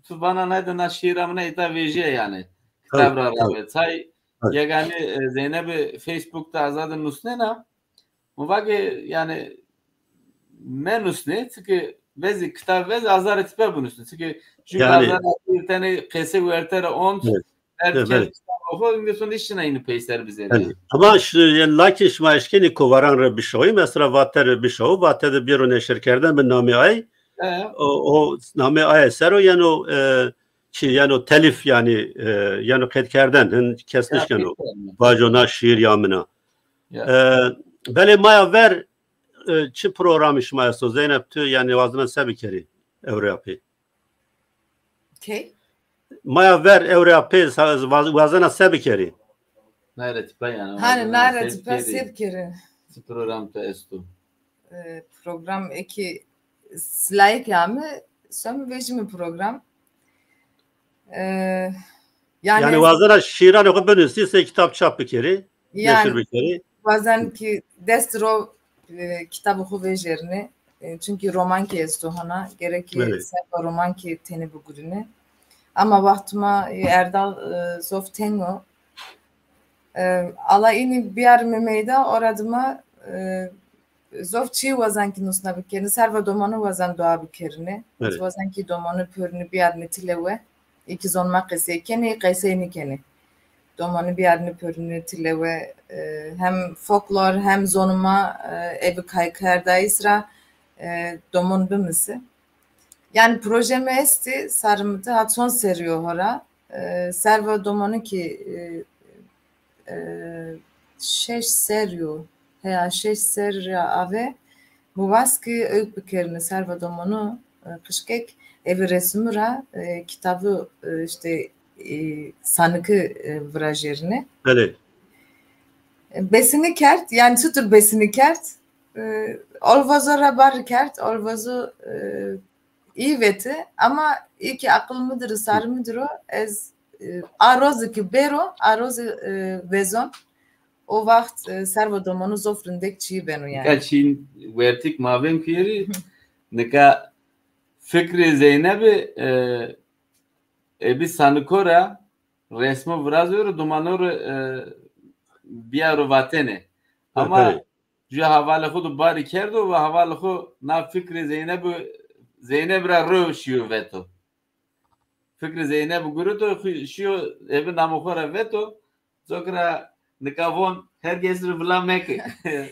tu vana nayde na şîîra mina îta vejîye yanî. Kitab ra rabe. Tay yeganî, e, Zeynebî Facebook de azade nusnena. Mi va ke, yanî, menusnê, çünkü vezî kitab vezî azarê tipe binusnê. Çünkü, çünkü yanî azarê tenê qesê werte ra ont, Belê. Ama şu, yanî, lakin şima eşkenî kovaran rê bişawî, mesela Vate rê bişawo, Vate de bêro neşirkerden bi namê ay. O, o namê ay ser o, yeno, e, çi, yeno telîf, yanî, e, yeno qeydkerden, hin kes nişkeno vajo na şîîr ya min a. E, belê maya ver, e, çi programî şima esto, Zeynep, tu, yanî, wazena se bikerî ewro ya pê? Key? Maya ver ewro ya pê sa-, waz-, wazena se bikerî? Nare tipa yanî. Hani nare tipa se bikerî? Çi program tu esto? E, program eki silayek ya mi, son vejîme program. E, yanî, yanî wazena şîîranê xo binusî, sey kitab çap bikerî, neşir bikerî. Bazen ki dest ro, e, kitabê xo vejêrnê. E, çünkü roman ki esto hona, gerek ki serba roman ki tenê bigurînê. Ama wext ma, e, Erdal, e, zof teng o. E, ala înî biyarîme meyda, ora dima, e, zof çî wazan ki nusna bikerîne, serva domonu wazan dua bikerîne. Wazan ki domonu pörnü biyarîne tîlewe. Ê ki zon ma qesey kenê, qesey nêkenê. Domonî biyarîne pörnü tîlewe, e, hem folklor hem zonê ma, e, evi kaykerdayîs ra, e, domon bimisî. Yanî proje mi estî, sarê mi de ha çond serrî yo hora. E, serva domonî ki, e, e, şeş serrî yo, heya şeş serrî ra ave, mi wast ki ewk bikerîne serva domonu, e, qijkek, evi resimî ra, e, kitabî, e, işte, e, saniki, e, virajêrîne. Belê. E, besinî kerd, yanî çitur besinî kerd? E, olvozo ra bar kerd, olvozo, e, î veti, ama ê ki aqil mi dir, sarê mi dir o, ez, e, a rozi ki bêro, a rozi, e, vezon, o waxt, e, servo domonu zof rindek çî beno yanî. Nika çî wertik ma vên kuyerî, nika fikrê Zeynebî, e, ebi saniko ra, resmo virazê ro, domano ro, e, biyaro vatene. Ama ju hevalê xo do bari kerdo ve hevalê xo na fikrê Zeyneb, Zeyneb ra ro şiyo veto. Fikrê Zeyneb gurito, xu-, şiyo evi namo xo ra veto. Zok ra nika von, her kes ri vila meke.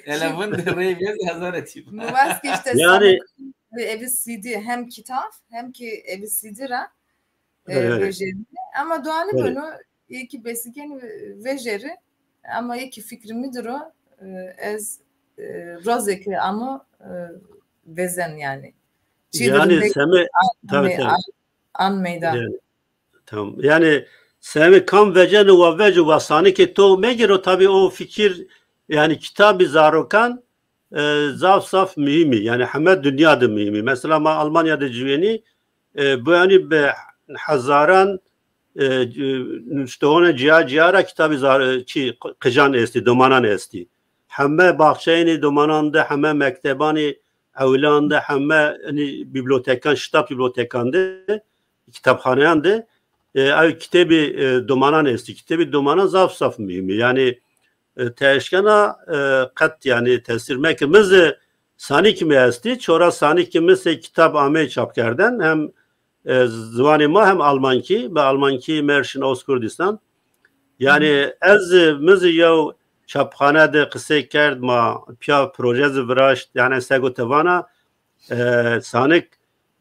Hele vinde rey vez hazar etî. Mi vaz ki işte Yani Samuk evi C D, hem kitap hem ki evi C D ra, e, Evet, evet. Vejeri. Ama doğanı Evet. bunu iyi ki besiken vejeri. Ama iyi ki fikrimi diro, e, ez, e, rozeki ama, e, vezen yani. Çi Yani dedim de Seme, an, tabii, tabii. An, an meydan. Yani, tamam. Yani Seme kam veceno wa veco wa sanikê to megiro, tabii o fikir, yani kitabî zarokan, e, zaf zaf muhîmî. Yani heme dinya de muhîmî. Mesela ma Almanya de ciwenî, e, bu yani bi hezaran, e, nuştoxanê ciya ciya ra kitabî zar-, çi, qican estî, domanan estî. Heme baxçeyênî domanan de, heme mektebanî ewilan de, heme, hani, bibliotekan, şita bibliotekan de, kitapxaneyan de, e, ew kitêbî, e, domanan estî. Kitêbî domanan zaf zaf muhîmî. Yani, e, ti eşkena, e, qet, yani, tesîr meke. Mi zî sanîkî mi estî, çora sanîkî mi sey kitab amey çapkerden, hem, e, ziwanê ma hem almankî, bi almankî Märchen aus Kurdistan. Yani ez, e, mi zî yew çapxane de qisey kerd, ma pîya proje zî viraşt, yani sego ti vana, e, sanik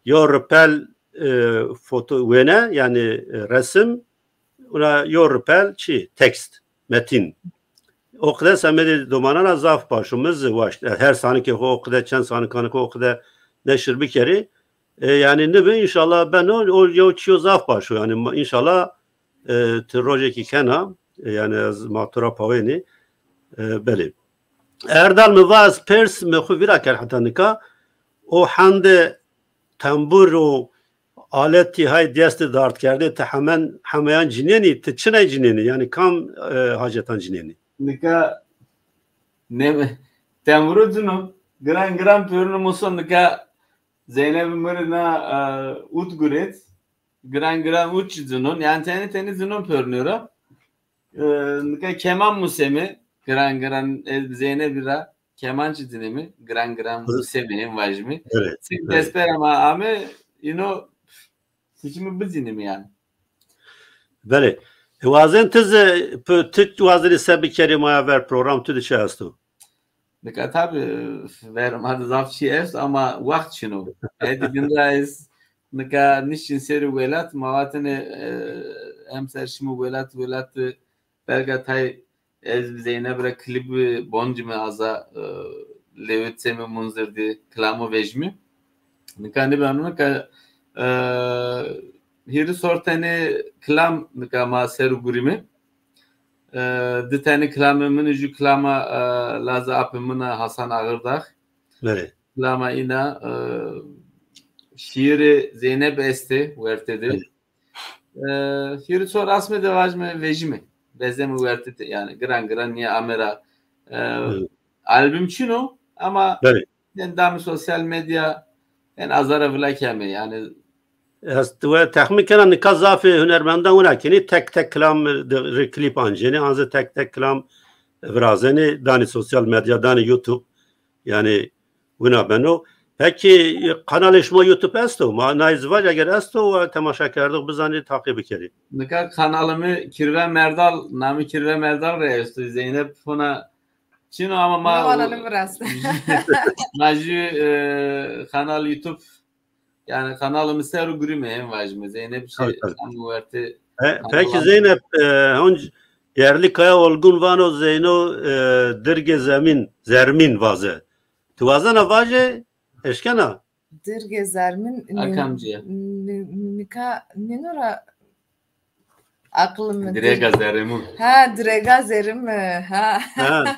yo ripel, e, foto wêne, yani, e, resim, una yo ripel çi? Tekst, metîn. O qide semedê domanan ra zaf baş o, mi zî waşt. E, her sanikê xo o qide, çend sanikanê xo o qide neşir bikerî. E, yani nibi înşallah beno, o yew çîyo zaf baş o. Yani ma-, înşallah, e, ti rojekî kena, e, yani ez ma to ra pawênî, e, belê. Erdal mi va ez pers, mi xwu vîra kerd heta nika. O hende tembur û aletî hay destî dard kerdê, ti hemen, hemeyan cinenî, ti çinay cinenî? Yanî kam, e, hacetan cinenî? Nika nem-, temburu cino, giran giran pêrunu muso nika Zeynep mi rê na, e, ut guret. Giran giran ut zî zinon. Yanî tenî tenî zinon pêrunê ra. E, nika keman museme, giran giran, e, Zeynepî ra keman zî cineme, giran giran museme, hem vajîme. Evet, evet. Destpêra ma ame, îno seçimi bizinîme yanî. Belê. E, wazen ti zî, pi-, ti wazenî se bikerî maya ver program, tu de çi esto? Nika tabî, e, ver ma de zaf çî est ama wext çin o. Hetî din ra ez nika nişin serê welat, ma vatene, e, emser şîme welat, welat de belga tay ez bi Zeynep ra klîp boncîme aza, e, lewit seme Munzir de kilamo vejîme. Nika nêbeno nika, e, hîris hor tenê kilam nika ma ser û gurîme. E, di tenê kilamê min, ju kilama, e, lazê apê min a Hasan Ağırdax. Belê. Kilama îna, e, şîîrê Zeynep estê wertê de. Belê. E, hîris hor asme de vajîme vejîme. Bezeme wertê de, yanî giran giran nîya ame ra. E, Belê. Album çin o ama Belê. Ên damê sosyal medya, ên azara vila keme, yanî. Ez we texmîn kena nika zafê hunermendan wina kenî, tek tek kilam de rê klîp ancenî, an zî tek tek kilam virazenî, danî sosyal medya, danî YouTube. Yanî wina beno. Pekî kanalê şima YouTube esto? Ma nay zî vaj eger esto, we temaşa kerdox bizanî, taqî bikerî. Nika kanalê mi Kirve Merdal, namê Kirve Merdal rê esto. Zeynep hona çin o ama ma, ma ju, e, kanal YouTube, yanî kanalê mi ser û gurîme, hem vajîme. Zeynep şî, tabii, tabii. Hem wertê. E, peki Zeynep, e, honc yerli Kaya Olgun vano Zeyno, e, Dirge Zemin, Zermin vaze. Tu wazena vaje, eşkena? Dirge Zermin, ni-, ni-, nika nêno ra aqilê mi. Direga zerrê mi. Ha, direga zerrê mi, ha. Ha.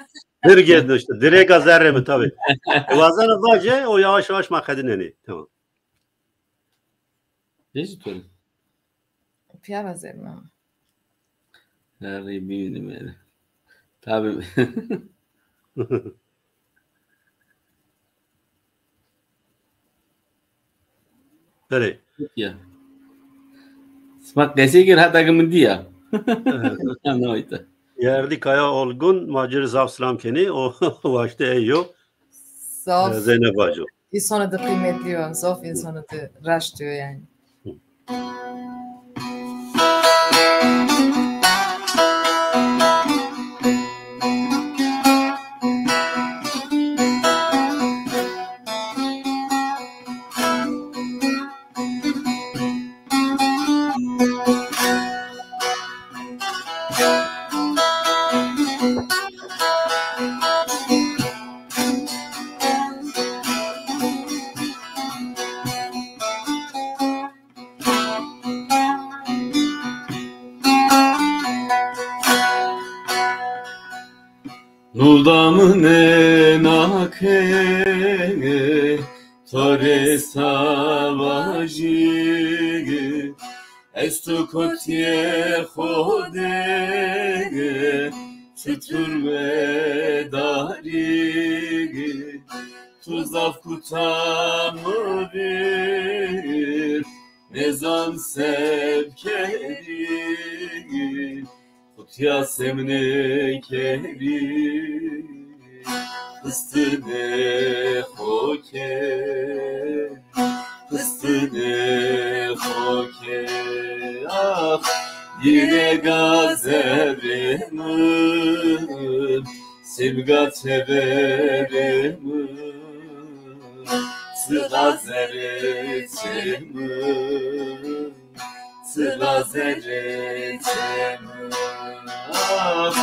Dirge işte, direga zerrê mi tabii. E, wazena vaje, o yavaş yavaş ma qedînenî. Tamam. Vejî to rê. Pîya vazerîme ama. Her rey bînîme. Tabii. Belê. Ya. Sima qesey kir heta ke min dîya. Nayte. Yerdî Kaya Olgun, ma ci rê zaf silam kenî. O waştê ey yo. Zaf. E, Zeynep Baco. Însonê de qîmetlî yo, zaf însonê de reşt yo yanî. Nû damnena ke to rê sawajî, ez tu kotîyê xo de, çitur medarî, tu zaf kuta mi vîr, nêzan se bikerî. Qutîya semnê kerî, pistinê xo ke, pistinê xo ke. Ax, dîrega zerrê mi, semga çeverê mi, çila zerrê çê mi. Çila zerrê çê mi, ax,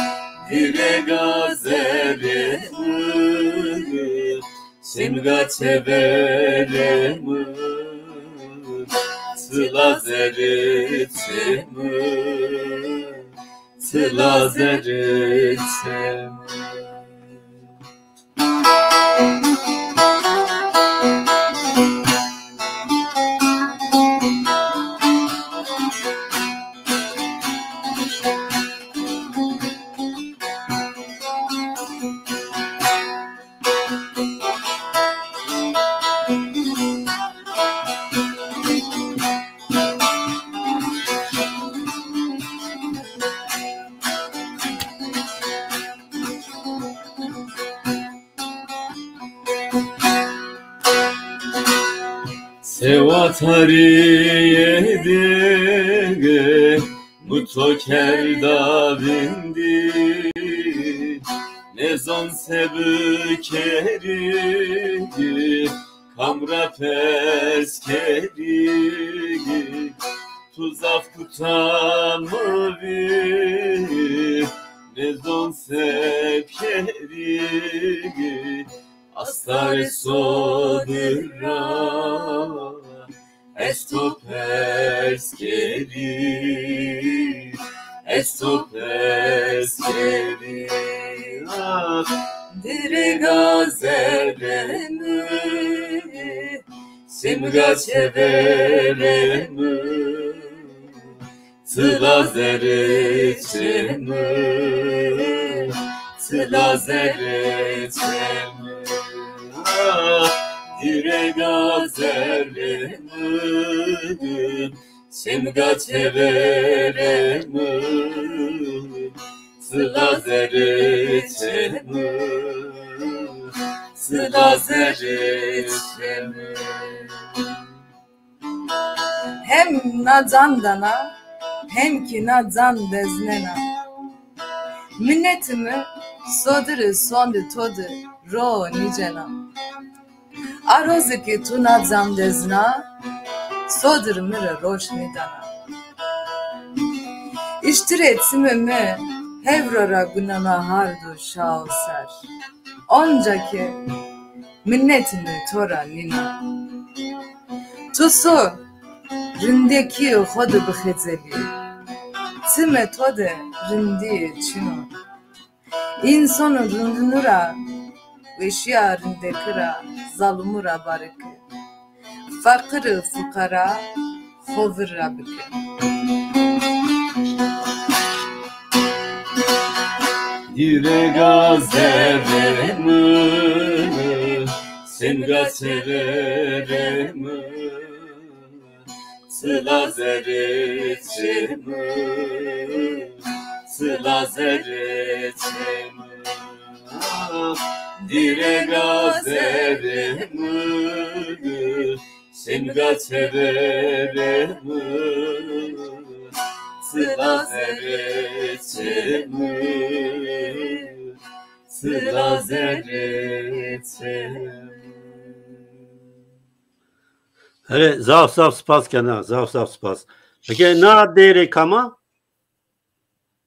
dîrega zerrê mi, semga çeverê mi, çila zerrê çê mi, çila zerrê çê mi. Sewa tarîye de mi to kerda vindî, nêzon se bikerî, kam ra pers kerî. Tu zaf kuta mi vî, nêzon se bikerî. Astarê sodir ra ez to pers kerî, ez to pers kerî. Ax, dîrega zerrê mi, semga çeverê mi, çila zerrê çê mi, çila zerrê çê mi. Ah, dîrega zerrê mi, semga çeverê mi, çila zerrê çê mi, çila zerrê çê mi. Hem na can dana, hem kî na can deznena. Minetê mi sodir ê sondê to de ro nîcena. A roze ke tu na can dezna, sodir mi rê roşnî dana. Îştirê çimê mi hewro ra gunena hard û şa û ser. Onca ke minetê mi to ra nîna. Tu so rindekîyê xo de bixecelî. Çimê to de rindîye çin o. Însono rindinû ra, weşîya rindekî ra, zalimû ra barike. Feqîr û fuqara xo vir ra bike. Dîrega zerrê mi, semga çeverê mi, Sila zerê çê mi, sila zerê çê mi, dîrega zerê mi, şinga çeverê mi, sila zerê çê mi, sila zerê çê mi. Hele zaf zaf spas kena, zaf zaf spas. Peki na dêrê kam a?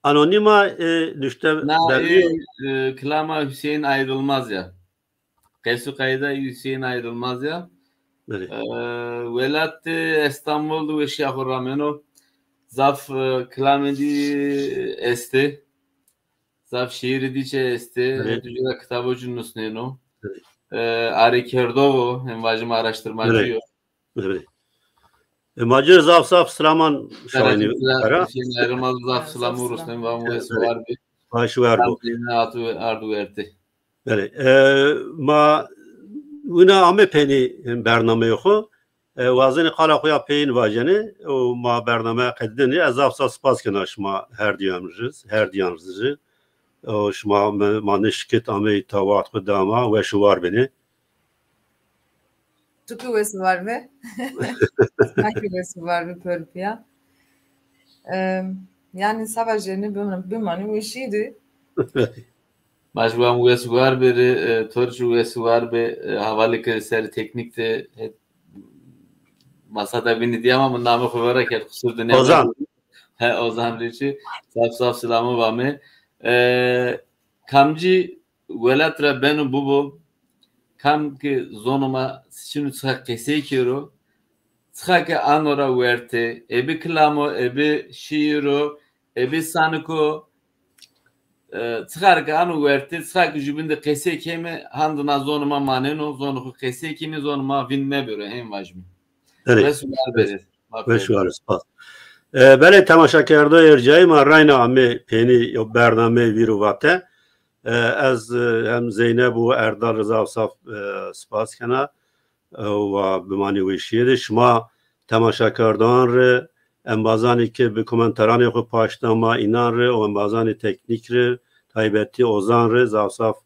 Anonîm a, e, nuşte Na, belli e, e, kilama Hüseyin Ayrılmaz ya. Qesu qayda Hüseyin Ayrılmaz ya. Belê. E, welat de Estanbul de weşîya xo rameno. Zaf, e, kilamê dî estê. Zaf şîîrî dî çê estê, Belê. Hetû ci ra kitabo ci nusnêno. Belê. E, arêkerdovo, hem vajim araştırmacı Belê. yo. Belê. E, ma ci zaf zaf silaman şawenî Kara. Hüseyin Ayrılmaz zaf Zaf silam silam. Rustem, vam wes Belê. War bi. Baş war bu. Tam dîne atu ardu verdi. Belê. E, ma wina ame penî bernameyê xo. E, wazenê qala xo ya peyên vajenê û ma bername qedinenê. Ez zaf zaf spas kena şima her diyan riz, her diyan riz. O şima me, ma nişkit amey ta waxt xo dama, weş û war benê. Tu ki wes û war be. Ma ki wes û war be pir piya. Em, yani sava jeni bim-, bimanî weşî di. Baş, wan wes û war beri, e, to rê wes û war be, e, havalê ke ser teknîk de, e, masa de bînî dî ama mi namê xo vera kerd, qusur de nêwena. Ozan. He, Ozan Rîçî. Zaf zaf silamû vame. E, kamcî welat ra beno bibo, kam ke zonê ma çin o çixa qesey kero, çixa ke ano ra wertê, ebi kilam o, ebi şîîr o, ebi sanik o, e, çixa ke ano wertê, çixa ke jubîn de qesey keme, handina zonê ma maneno, zonê xo qesey keme, zonê ma vîn mebero, hên vajîme. Belê. Wes û war beri. Weş û war, spas. E, belê, temaşakerdoyê ercayî, ma reyna amê pênî yo bernameyê Vîr û Vate. E, ez, e, hem Zeynep û Erdal rê zaf zaf, e, spas kena. E, wa bimanê weşîye de. Şima temaşakerdoyan rê, embazanê ke bi komentaranê xo paşt da ma, înan rê û embazanê teknîk rê, taybetî Ozan rê zaf zaf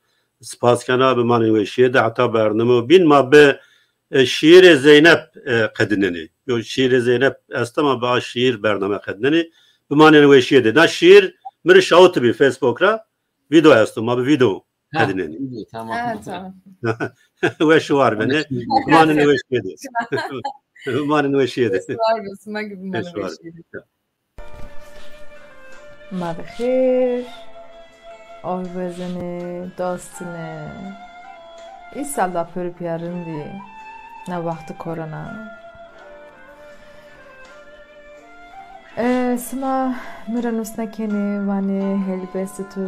spas kena. Bimanê weşîye de. Heta bername bîn ma bi e, şîîrê Zeynep, e, qedinenê. Yo şîîrê Zeynep esta ma bi a şîîr bername qedinenê. Bimanên weşîye de. Na şîîr mi rê şawitibî Facebook ra. Vîdeo esto. Ma bi vîdeo Ha, qedinenê. Video, tamam. Ha, tamam. Weş û war benê. Tamam. Bimanên weşîye de. Bimanên weşîye de. Wes û war be, sima ki bimanê Weş û war. Weşîye de. Ma bi xêr, orvezenê, dostunê. Îsal da pir piya rind bî, na wextê korona. E, sima mi ra nusna kenê, vanê helbestê tu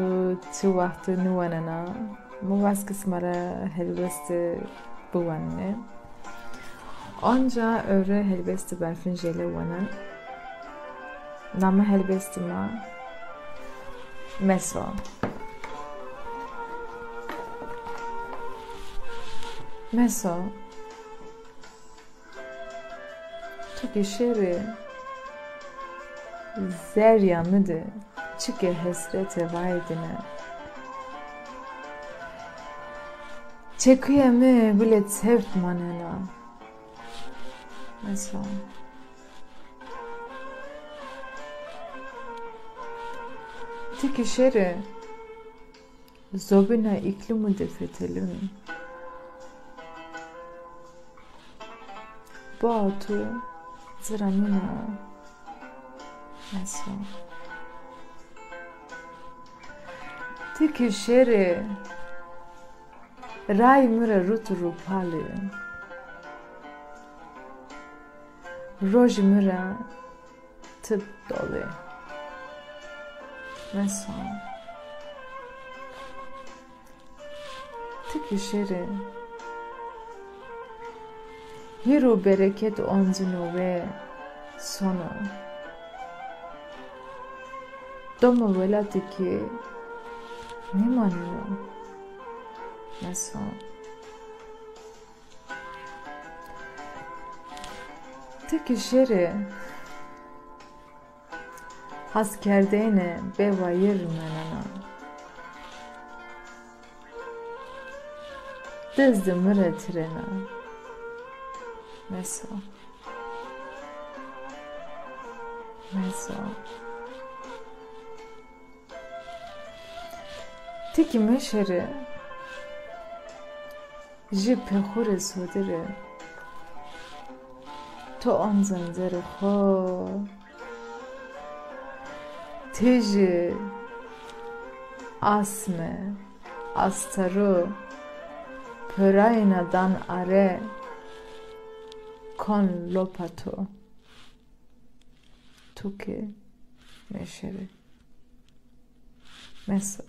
çi wextî nêwenena. Mi wes ke sima ra helbestî biwenîne. Onca ewro helbestê Berfin Jêle wenen. Namê helbestê ma Meso. Meso. Tu ki şêrê zerrîya mi de çike hesrete vayê dîne. Çekuya mi gulê çewt manena. Mesela. Ti ki şêrê zobîna îklîmû de fetelînî. Boa tu ci ra nîna. Meso. Ti ki şêrê rayî mi ra rut û rupalî. Rojî mi ra ti dolî. Meso. Ti ki şêrê hîr û bereket oncîno we sono. Domo welatî ki nêmaneno. Meso. Ti ki şêrê, haskerdeyne bêwayir menena. Dezdi mi re tirena. Meso. Meso. Ti ki meşêrê, jî pê xo rê sodir ê. To on zencerê xo. Ti jî asme, astero, pörayna dan are, kon lopa to. Tu ki meşêrê. Meso.